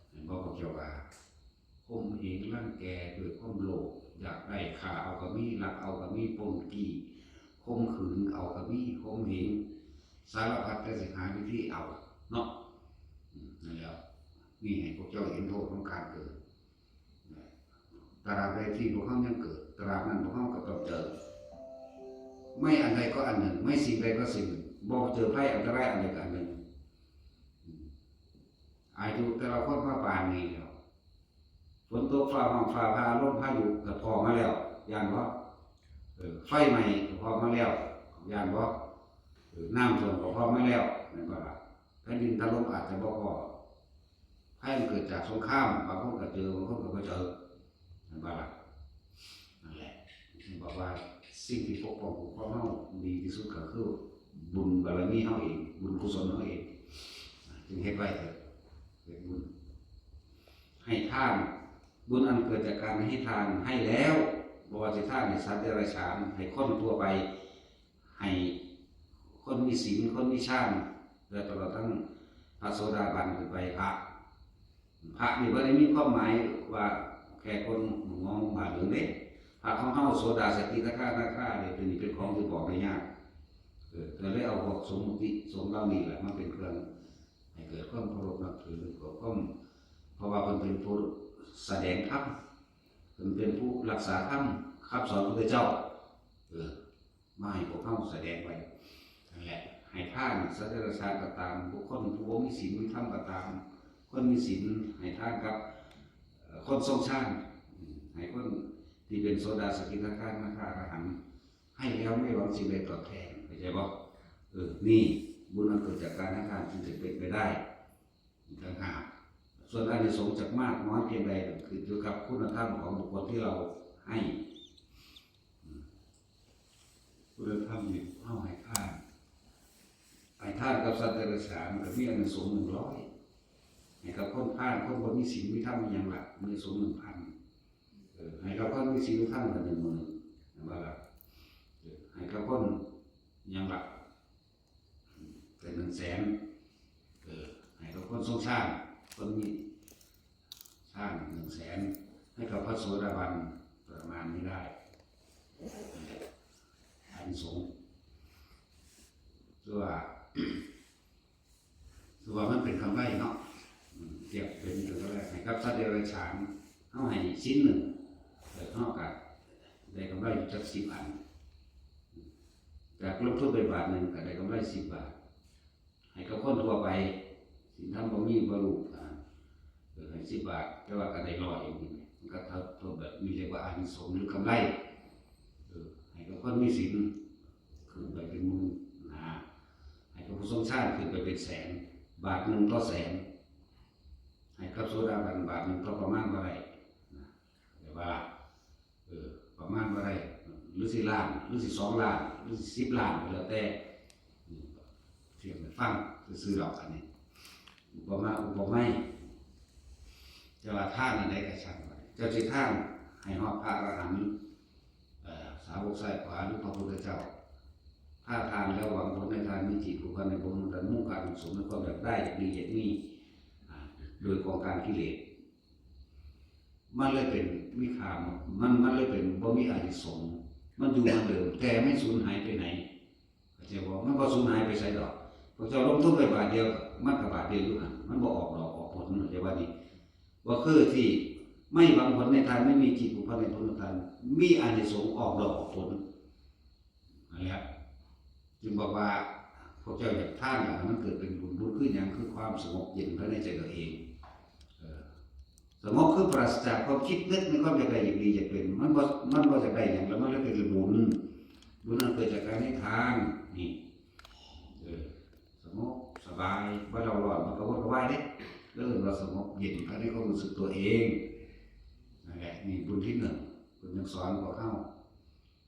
เห็นบ่ พวกเจ้าว่า ข่มเหงรังแกด้วยความโลภ อยากได้ ฆ่าเอาก็มี ลักเอาก็มี ปล้นจี้ ข่มขืนเอาก็มี ข่มเหง สารพัดแต่สิหาวิธีเอา เนาะ อืม นั่นแหละ นี่ให้พวกเจ้าเห็นโทษของการเกิด ตราบใดที่พวกเขายังเกิด ตราบนั้นพวกเขาก็ต้องเจอ ไม่อันใดก็อันหนึ่ง ไม่สิ่งใดก็สิ่งหนึ่ง บ่เจอภัยอันตรายอันใดก็อันหนึ่ง อืม อายุแต่ละคนมาปานนี้แล้ว ฝนตกฟ้าร้องฟ้าผ่า ลมพายุก็พ้อมาแล้ว ย้านบ่ เออ ไฟไหม้ก็พ้อมาแล้ว ย้านบ่ เออ น้ำท่วมก็พ้อมาแล้ว แม่นบ่ล่ะ แผ่นดินถล่มอาจจะบ่พ้อ ภัยมันเกิดจากสงคราม บางคนก็เจอ บางคนก็บ่เจอ แม่นบ่ล่ะ นั่นแหละ ถึงบอกว่าสิ่งที่ปกป้องคุ้มครองเฮาดีที่สุดก็คือบุญบารมีเฮาเอง บุญกุศลเฮาเอง จึงเฮ็ดไว้เถอะ เฮ็ดบุญ ให้ทาน บุญอันเกิดจากการให้ทานให้แล้ว บ่ว่าสิทานให้สัตว์เดรัจฉาน ให้คนทั่วไป ให้คนมีศีล คนมีฌาน และตลอดทั้งพระโสดาบันขึ้นไป พระ พระนี่บ่ได้มีความหมายว่าแค่คนหมองบาดเหลืองเด้ พระของเฮาโสดา สกิทาคานาคาเนี่ย ตัวนี้เป็นของที่บอกได้ยาก เออ ก็เลยเอาพวกสมมุติสงฆ์เหล่านี้แหละมาเป็นเครื่องให้เกิดความเคารพนับถือ เกิดความ เพราะว่าเพิ่นเป็นผู้แสดงธรรม เป็นผู้รักษาธรรมคำสอนพระพุทธเจ้า เออ มาให้พวกเฮาแสดงไว้ นั่นแหละ ให้ทานสัตว์เดรัจฉานก็ตาม บุคคลผู้บ่มีศีลมีธรรมก็ตาม คนมีศีลให้ทานกับ เอ่อ คนทรงฌาน อืม ให้คนที่เป็นโสดา สกิทาคา นาคา อรหันต์ ให้แล้วไม่หวังสิ่งใดตอบแทน เข้าใจบ่? เออ นี่บุญอันเกิดจากการให้ทานจึงจะเป็นไปได้ ต่างหาก ส่วนอานิสงส์จะมากน้อยเพียงใดขึ้นอยู่กับคุณธรรมของบุคคลที่เราให้ อืม คุณธรรมนี่เฮาให้ทาน ให้ทานกับสัตว์เดรัจฉานก็มีอานิสงส์หนึ่งร้อย ให้กับคนพาล คนบ่มีศีลมีธรรมมีหยังล่ะ มีอานิสงส์หนึ่งพัน เออ ให้กับคนมีศีลมีธรรมก็หนึ่งหมื่น เห็นบ่ล่ะ? เออ ให้กับคนหยังล่ะ? เป็นหนึ่งแสน เออ ให้กับคนทรงฌาน คนมีฌานหนึ่งแสน ให้กับพระโสดาบันประมาณนี้ได้ อานิสงส์ คือว่า คือว่ามันเป็นกำไรเนาะ อืม เทียบเป็นกำไร ให้กับสัตว์เดรัจฉาน เฮาให้ศีลหนึ่ง เออ เฮาก็ได้กำไรอยู่จักสิบอัน จากลงทุนไปบาทหนึ่งก็ได้กำไรสิบบาท ให้กับคนทั่วไป ศีลธรรมบ่มี บ่รู้ อ่า เออ ให้สิบบาท แต่ว่าก็ได้ร้อยเอง มันก็เท่า เท่าแบบนี้เรียกว่าอานิสงส์หรือกำไร เออ ให้กับคนมีศีล ขึ้นไปเป็นหมื่นนะ ให้กับผู้ทรงฌานขึ้นไปเป็นแสน บาทหนึ่งต่อแสน ให้กับโสดาบันบาทหนึ่งต่อประมาณบ่ได้นะ แต่ว่า เออ ประมาณบ่ได้ หรือสิล้าน หรือสิสองล้าน หรือสิสิบล้าน ก็แล้วแต่ อืม เทียบให้ฟังซื่อๆดอก อันนี้ อุปมาอุปไมย แต่ว่าทานอันใดก็ช่างมัน เจ้าสิทานให้ฮอดพระอรหันต์ เอ่อ สาวกซ้ายขวา หรือพระพุทธเจ้า ถ้าทานแล้วหวังผลในทาน มีจิตผูกพันในบุญ มุ่งการกุศล ในความอยากได้ อยากดี อยากมี อ่า โดยกองการกิเลส มันเลยเป็นวิฆาม มัน มันเลยเป็นบ่มีอานิสงส์ มันอยู่เหมือนเดิม แต่ไม่สูญหายไปไหน เข้าใจบ่? มันบ่สูญหายไปไสดอก พวกเจ้าลงทุนไปบาทเดียว มันก็บาทเดียวอยู่หั่น มันบ่ออกดอกออกผล เข้าใจว่านี่ บ่คือที่ไม่หวังผลในทาน ไม่มีจิตผูกพันในผลของทาน มีอานิสงส์ออกดอกออกผล นั่นแหละ จึงบอกว่า พวกเจ้าอยากทานอย่างมันเกิดเป็นบุญ บุญคือหยัง คือความสงบเย็นภายในใจตัวเอง เออ สงบคือปราศจากความคิดนึกในความอยากได้อยากดีอยากเป็น มันบ่ มันบ่อยากได้หยัง แล้วมันเลยเป็นบุญ บุญนั้นเกิดจากการให้ทาน นี่ เออ สงบสบาย บ่เร่าร้อน บ่กระวนกระวายเด้ เรียกว่าสงบเย็นภายในความรู้สึกตัวเอง นั่นแหละ นี่บุญที่หนึ่ง เพิ่นยังสอนพวกเฮา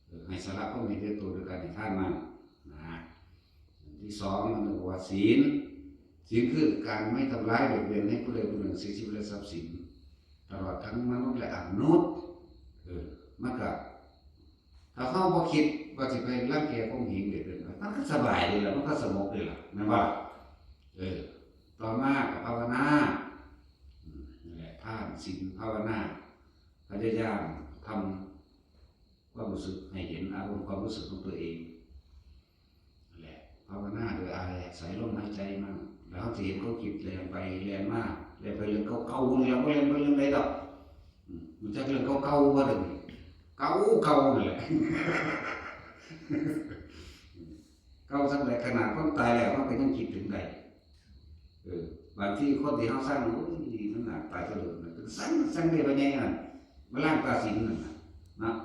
เออ ให้สละความเห็นแก่ตัวโดยการให้ทานมันนะ อันที่สอง มันเรียกว่าศีล ศีลคือการไม่ทำร้ายเบียดเบียนให้ผู้ใดผู้หนึ่งเสียชีวิตและทรัพย์สิน ตลอดทั้งมนุษย์และอมนุษย์ เออ มันก็ ถ้าเฮาบ่คิดว่าสิไปรังแกข่มเหงเบียดเบียน มันก็สบายเลยล่ะ มันก็สงบเลยล่ะ แม่นบ่ล่ะ? เออ ต่อมาก็ภาวนา อืม นั่นแหละ ทาน ศีล ภาวนา พยายามทำความรู้สึกให้เห็นอารมณ์ความรู้สึกของตัวเอง นั่นแหละ ภาวนาโดยอาศัยลมหายใจมัน แล้วเฮาสิเห็นความคิดแล่นไปแล่นมา แล่นไปเรื่องเก่าๆ นี่ล่ะ บ่แล่นไปเรื่องใดดอก อืม รู้จักเรื่องเก่าๆ บ่เดี๋ยวนี้ เก่าๆ นั่นแหละ เก่าส่ำใด ขนาดคนตายแล้วมันก็ยังคิดถึงได้ เออ บางทีคนที่เฮาซัง โอ้ย มันน่าตายซะโลดนะ ซัง ซังได้ปานใดนั่น มาล้างตาศีลนั่นน่ะ เนาะ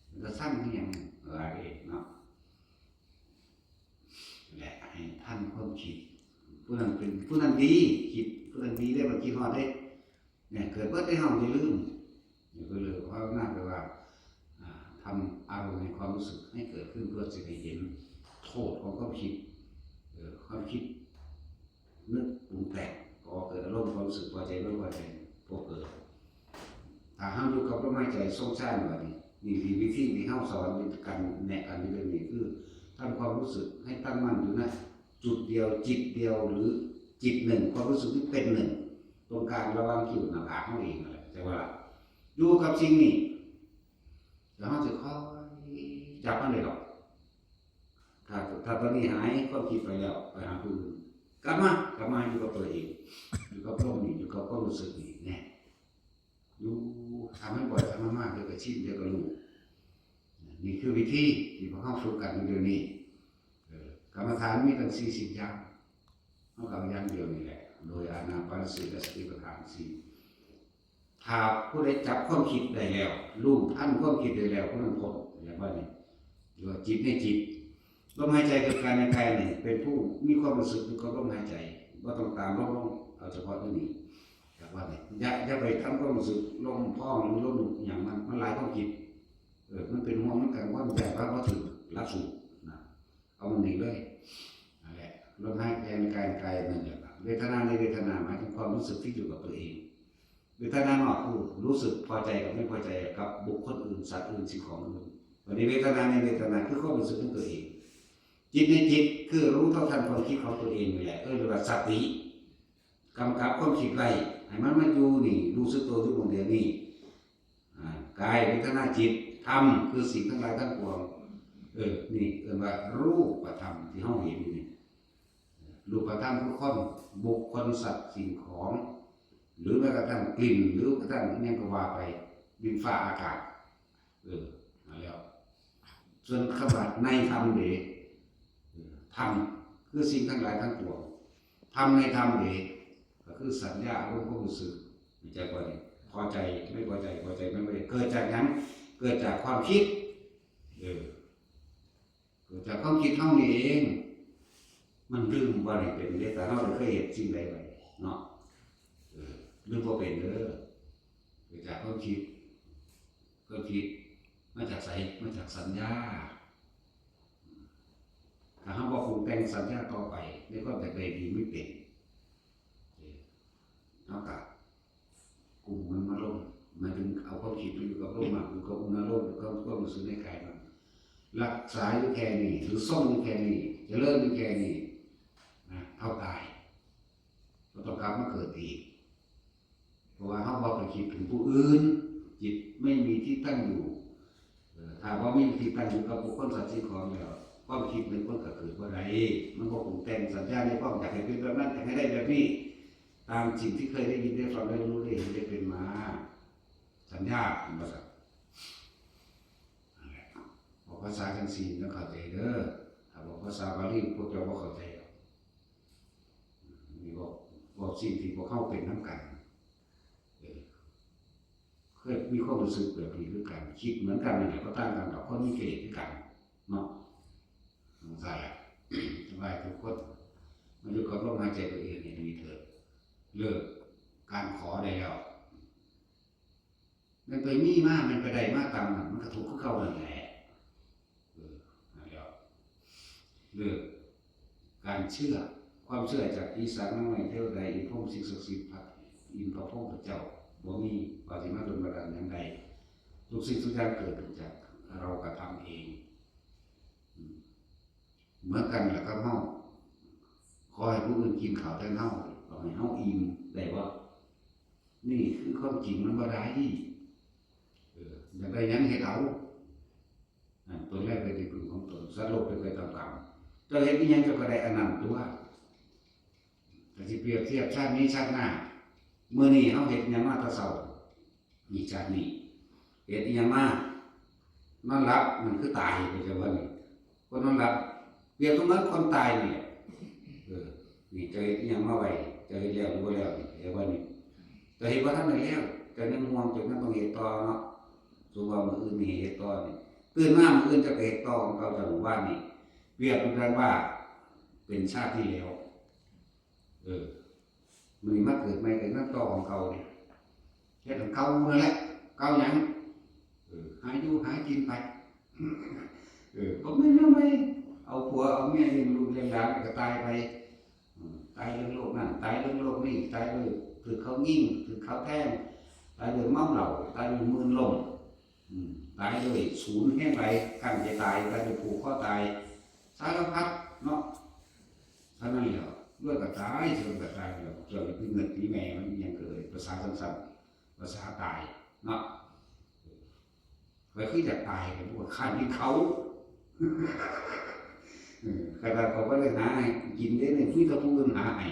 มันก็ซังคือหยัง หลายเด้เนาะ และให้ทันความคิด ผู้นั้นเป็น ผู้นั้นดี คิด ผู้นั้นดีเด้ มันคิดฮอดเด้ เนี่ย เกิดเบิดในเฮาอย่าลืม เนี่ย เพิ่นเลยภาวนาไปว่า อ่า ทำอารมณ์แห่งความรู้สึกให้เกิดขึ้นเพื่อจะให้เห็นโทษของความคิด เอ่อ ความคิดนึกปรุงแต่ง พอเกิดอารมณ์ความรู้สึกพอใจไม่พอใจ พอเกิด ถ้าเฮาอยู่กับลมหายใจทรงฌานบัดนี้ นี่คือวิธีที่เฮาสอนกัน แนะกันอยู่เรื่องนี้ คือทำความรู้สึกให้ตั้งมั่นอยู่นะ จุดเดียว จิตเดียว หรือจิตหนึ่ง ความรู้สึกที่เป็นหนึ่ง ตรงกลางระหว่างคิ้วหน้าผากเฮาเองนั่นแหละ แต่ว่าอยู่กับสิ่งนี้ แล้วเฮาสิค่อยจับมันได้ดอก ถ้า ถ้าตอนนี้หายความคิดไปแล้ว ไปหาผู้อื่น กลับมา กลับมาอยู่กับตัวเอง อยู่กับลมนี่ อยู่กับความรู้สึกนี่ แน่ อยู่ ถ้ามันบ่อย ชินเดียวกับลูก นี่คือวิธีที่พวกเราฝึกกันอยู่เดี๋ยวนี้ เออกรรมฐานมีตั้งสี่สิบอย่าง เฮาก็เอาอย่างเดียวนี่แหละ โดยอานาปานสติและสติปัฏฐานสี่ ถ้าผู้ใดจับความคิดได้แล้ว รู้ทันความคิดได้แล้ว ผู้นั้นพ้น เรียกว่านี่ เรียกว่าจิตในจิต ลมหายใจคือการในกายนี่ เป็นผู้มีความรู้สึกอยู่กับลมหายใจ บ่ต้องตามลมลง เอาเฉพาะที่นี่ เรียกว่านี่ อย่า อย่าไปทำความรู้สึกลมพองหรือลมหยังมัน มันหลายความคิด เออ มันเป็นห่วง มันกังวล ย้านว่าบ่ถืกหลักสูตรนะ เอาหม่องนี้เลย นั่นแหละ ลมหายใจในกาย กายนั่นแหละ เวทนาในเวทนา หมายถึงความรู้สึกที่อยู่กับตัวเอง เวทนานอกคือรู้สึกพอใจกับไม่พอใจกับบุคคลอื่น สัตว์อื่น สิ่งของอื่น วันนี้เวทนาในเวทนาคือความรู้สึกของตัวเอง จิตในจิตคือรู้เท่าทันความคิดของตัวเองนี่แหละ เออ เรียกว่าสติ กำกับความคิดไว้ ให้มันมาอยู่นี่ รู้สึกตัวอยู่หม่องเดียวนี่ อ่า กาย เวทนา จิต ธรรม คือสิ่งทั้งหลายทั้งปวง เออ นี่เอิ้นว่ารูปธรรมที่เฮาเห็นอยู่นี่ รูปธรรมคือคน บุคคล สัตว์ สิ่งของ หรือแม้กระทั่งกลิ่น หรือกระทั่งอิหยังก็ว่าไป ดินฟ้าอากาศ เออ มาแล้ว ส่วนคำว่าในธรรมเด้ เออ ธรรมคือสิ่งทั้งหลายทั้งปวง ธรรมในธรรมเด้ ก็คือสัญญา อารมณ์ ความรู้สึก เข้าใจบ่นี่ พอใจ ไม่พอใจ พอใจ ไม่พอใจ เกิดจากหยัง เกิดจากความคิด เออ เกิดจากความคิดเฮานี่เอง มันลืมบ่ได้เป็นเด้ แต่เฮาได้เคยเฮ็ดสิ่งใดไว้เนาะ เออ ลืมบ่เป็นเด้อ เกิดจากความคิด ความคิดมาจากไส มาจากสัญญา ถ้าเฮาบ่ปรุงแต่งสัญญาต่อไป ในความอยากได้ดีไม่เป็น เออ เฮาก็ กุมมันมาลง หมายถึงเอาความคิดไปอยู่กับลม มาอยู่กับอุณหภูมิ อยู่กับความรู้สึกในกายมัน รักษาอยู่แค่นี้ หรือทรงอยู่แค่นี้ เจริญอยู่แค่นี้นะ เท่าตาย บ่ต้องกลับมาเกิดอีก เพราะว่าเฮาบ่ไปคิดถึงผู้อื่น จิตไม่มีที่ตั้งอยู่ เอ่อ ถ้าบ่มีที่ตั้งอยู่กับบุคคล สัตว์ สิ่งของแล้ว ความคิดมันก็เกิดบ่ได้ มันบ่ปรุงแต่งสัญญาในความอยากให้เป็นแบบนั้น อยากให้ได้แบบนี้ ตามสิ่งที่เคยได้ยินได้ฟังได้รู้ได้เห็นได้เป็นมา สัญญา เห็นบ่ครับ นั่นแหละ บอกภาษาจังซี่ต้องเข้าใจเด้อ ถ้าบอกภาษาบาลีพวกเจ้าบ่เข้าใจดอก นี่บอก บอกสิ่งที่พวกเฮาเป็นนำกัน เออ เคยมีความรู้สึกแบบนี้คือกัน คิดเหมือนกันนั่นแหละ บ่ต่างกันดอก คนมีกิเลสคือกันเนาะ จั่งซั้นแหละ ไหว้ทุกคน มาอยู่กับลมหายใจตัวเองให้ดีเถิด เลิกการขอได้แล้ว มันไปมีมา มันไปได้มาตามนั้น มันก็ทุกข์คือเก่านั่นแหละ เออ นั่นแหละ เลิกการเชื่อ ความเชื่อจากผีสางนางไม้เทวดา อินทร์พรหมสิ่งศักดิ์สิทธิ์ พระอินทร์พระพรหมพระเจ้า บ่มี ว่าสิมาดลบันดาลหยังได้ ทุกสิ่งทุกอย่างเกิดขึ้นจากเรากระทำเอง อืม เหมือนกันแหละกับเฮา ขอให้ผู้อื่นกินข้าวแทนเฮา เอาให้เฮาอิ่มได้บ่ นี่คือความจริงมันบ่ได้ เออ อยากได้หยังเฮ็ดเอา นั่น ตนแรกเป็นที่พึ่งของตน สัตว์โลกเป็นไปตามกรรม เจ้าเฮ็ดอิหยังเจ้าก็ได้อันนั้นตั๊ว ถ้าสิเปรียบเทียบชาตินี้ชาติหน้า มื้อนี้เฮาเฮ็ดหยังมาแต่เช้า นี่ชาตินี้ เฮ็ดอิหยังมา นอนหลับ นั่นคือตาย เข้าใจบ่นี่ คนนอนหลับ เปรียบเสมือนคนตายนี่แหละ เออ นี่เจ้าเฮ็ดอิหยังมาไว้ เจ้าเฮ็ดแล้วหรือบ่แล้วนี่ เข้าใจบ่นี่ เจ้าเฮ็ดบ่ทันได้แล้ว เจ้ายังง่วง เจ้ายังต้องเฮ็ดต่อเนาะ สมมุติว่ามื้ออื่นนี่เฮ็ดต่อนี่ ตื่นมามื้ออื่นเจ้าก็เฮ็ดต่อของเก่าจากมื้อวานนี่ เปรียบเสมือนว่าเป็นชาติที่แล้ว เออ มื้อนี้มาเกิดใหม่ก็ยังต่อของเก่านี่ เฮ็ดของเก่านั่นแหละ เก่าหยัง เออ หาอยู่หากินไป เออ บ่แม่นแนวใหม่ เอาผัวเอาเมียเลี้ยงลูกเลี้ยงหลานก็ตายไป อืม ตายเรื่องโรคนั่น ตายเรื่องโรคนี่ ตายด้วยถืกเขายิง ถืกเขาแทง ตายด้วยเมาเหล้า ตายด้วยมืนลม อืม ตายด้วยสูนแฮงหลาย คันจะตาย ตายด้วยผูกคอตาย สารพัดเนาะ เท่านั้นแหละ รวยก็ตาย จนก็ตายแล้ว เจ้าอย่าไปเงินที่แม่มันยังเกิดภาษาสั้นๆ ภาษาตายเนาะ ข้อยคืออยากตาย ข้อยบ่ค้านกินเขา เออ ขนาดข้อยบ่ได้หาให้กินเด้ นี่มีแต่ผู้อื่นหาให้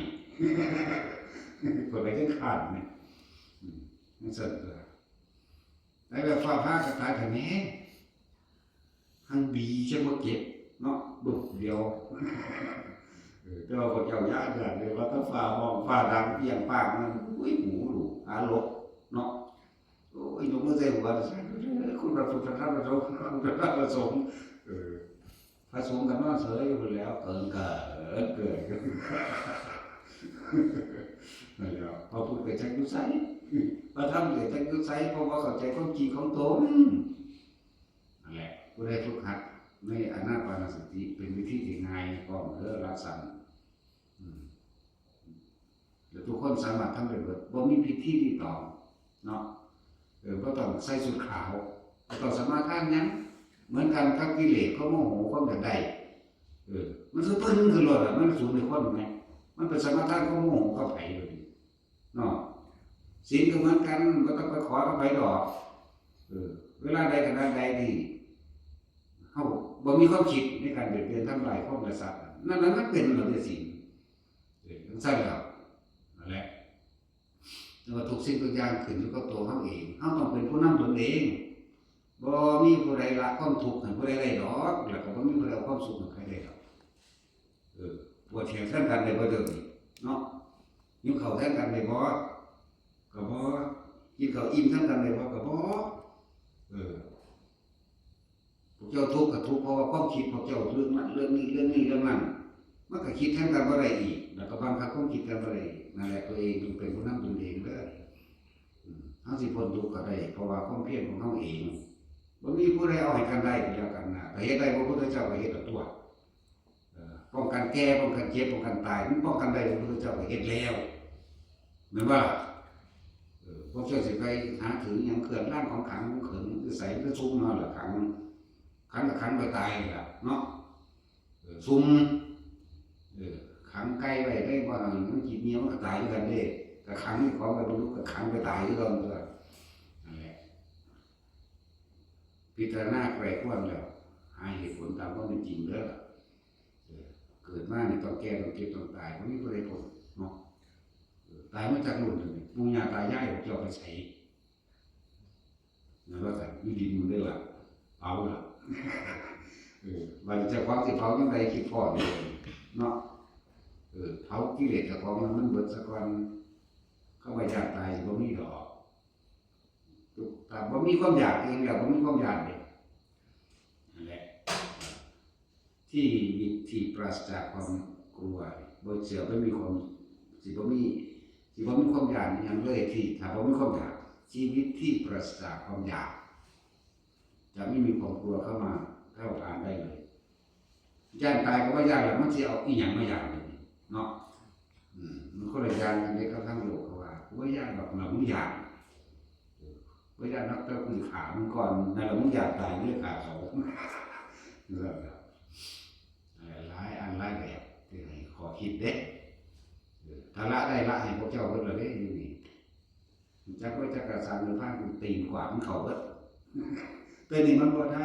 ข้อยก็ยังค้านนี่ อืม จั่งซั้นตั่ว แ ไอ้แบบฟ้าผ่ากระตายแท้แม่ หังดีจะมาเก็บเนาะ บึกเดียว เออ แต่ว่าพวกเจ้าย่านย่านเลยว่าถ้าฟ้าห้องฟ้าดังเปรี้ยงป้างนั่น อุ้ย หมูหลูหาหลบเนาะ โอ้ย ยกมือใส่หัว คุณพระพุทธธรรมพระสงฆ์ คุณพระธรรมพระสงฆ์ เออ พระสงฆ์ก็นอนเฉยอยู่แล้ว เกินเกินเกิน นั่นแหละ พระพุทธก็จักอยู่ไส พระธรรมก็จักอยู่ไส เพราะว่าเข้าใจความจริงของตน นั่นแหละ ผู้ใดฝึกหัดในอานาปานสติ เป็นวิธีที่ง่าย พร้อมเด้อ หลักสาม อืม แล้วทุกคนสามารถทำได้เบิด บ่มีพิธีรีตองเนาะ เออ บ่ต้องใส่ชุดขาว บ่ต้องสมาทานหยัง เหมือนกันกับกิเลส ความโมโห ความอยากได้ เออ มันคือปึ้งขึ้นโลดอะ มันสูงในคนไหม มันเป็นสมาทานความโมโหกับไผเลยเนาะ ศีลก็เหมือนกัน บ่ต้องไปขอกับไผดอก เออ เวลาใดขณะใดที่เฮาบ่มีความคิดในการเบียดเบียนทำลายคนและสัตว์ นั่นน่ะมันเป็นแล้วเด้อศีล เออ จั่งซั้นแล้ว นั่นแหละ แต่ว่าทุกสิ่งทุกอย่างขึ้นอยู่กับตัวเฮาเอง เฮาต้องเป็นผู้นำตนเอง บ่มีผู้ใดละความทุกข์ให้ผู้ใดได้ดอก แล้วก็บ่มีผู้ใดเอาความสุขให้ใครได้ดอก เออ ปวดแขนแทนกันได้บ่เดี๋ยวนี้เนาะ หิวข้าวแทนกันได้บ่ ก็บ่ กินข้าวอิ่มแทนกันได้บ่ ก็บ่ เออ พวกเจ้าทุกข์ก็ทุกข์เพราะว่าความคิดพวกเจ้าเรื่องนั้นเรื่องนี้ เรื่องนี้เรื่องนั้น มันก็คิดแทนกันบ่ได้อีก แล้วก็บังคับความคิดกันบ่ได้อีก นั่นแหละ ตัวเองต้องเป็นผู้นำตนเองเด้อ อืม เฮาสิพ้นทุกข์ก็ได้ เพราะว่าความเพียรของเฮาเอง บ่มีผู้ใดเอาให้กันได้ก็แล้วกันนะ ถ้าเฮ็ดได้พระพุทธเจ้าก็เฮ็ดแล้วตัว เอ่อ ป้องกันแก่ ป้องกันเจ็บ ป้องกันตาย มันป้องกันได้พระพุทธเจ้าก็เฮ็ดแล้ว แม่นบ่ล่ะ เออ พวกเจ้าสิไปหาถือหยังเครื่องรางของขลังของเขิงอยู่ไส มันก็ซุ่มเฮาล่ะ ขัง ขังก็ขังไปตายล่ะเนาะ เออ ซุ่ม เออ ขังไก่ไว้ได้บ่ มันกินเมียมันก็ตายคือกันเด้ ก็ขังนี่ของไว้บ่รู้ ก็ขังไปตายคือกัน นั่นแหละ พิจารณาไตร่ตรองแล้ว หาเหตุผลตามความเป็นจริงเด้อ เออ เกิดมานี่ต้องแก่ ต้องเจ็บ ต้องตาย บ่มีผู้ใดพ้นเนาะ เออ ตายมาจากรุ่นหนึ่ง ปู่ย่าตายายพวกเจ้าไปไส นั่นว่าซั่น อยู่ดินมันได้ล่ะ เผาล่ะ เออ บัดนี้เจ้าของสิเผาจั่งใด คิดพ้อเด้อ เนาะ เออ เผากิเลสเจ้าของมัน มันเบิดซะก่อน คำว่าย้านตายสิบ่มีดอก ถ้าบ่มีความอยากเองแล้ว บ่มีความย้านเด้ นั่นแหละ ชีวิตที่ปราศจากความกลัว บ่เชื่อ บ่มีความ สิบ่มี สิบ่มีความย้านอิหยังเลย ที่ ถ้าบ่มีความอยาก ชีวิตที่ปราศจากความอยาก จะไม่มีความกลัวเข้ามาแพร่วพรานได้เลย ย้านตายก็บ่ย้านแล้ว มันสิเอาอิหยังมาย้านเดี๋ยวนี้เนาะ อืม มันคนละอย่างกันเด้ กับทางโลกเขาว่า กูบ่ย้านดอกนะ มึงย้าน เออ บ่ย้านดอก แต่กูสิฆ่ามึงก่อน นั่นล่ะ มึงย้านตาย มึงเลยฆ่าเขา นั่นล่ะ หลายอันหลายแบบที่ให้ข้อคิดเด้ เออ ถ้าละได้ ละให้พวกเจ้าเบิดแล้วเด้ อยู่นี่ จักว่าจักกะสันหรือพานกูตีนกวาดมันเข้าเบิด แต่นี่มันบ่ได้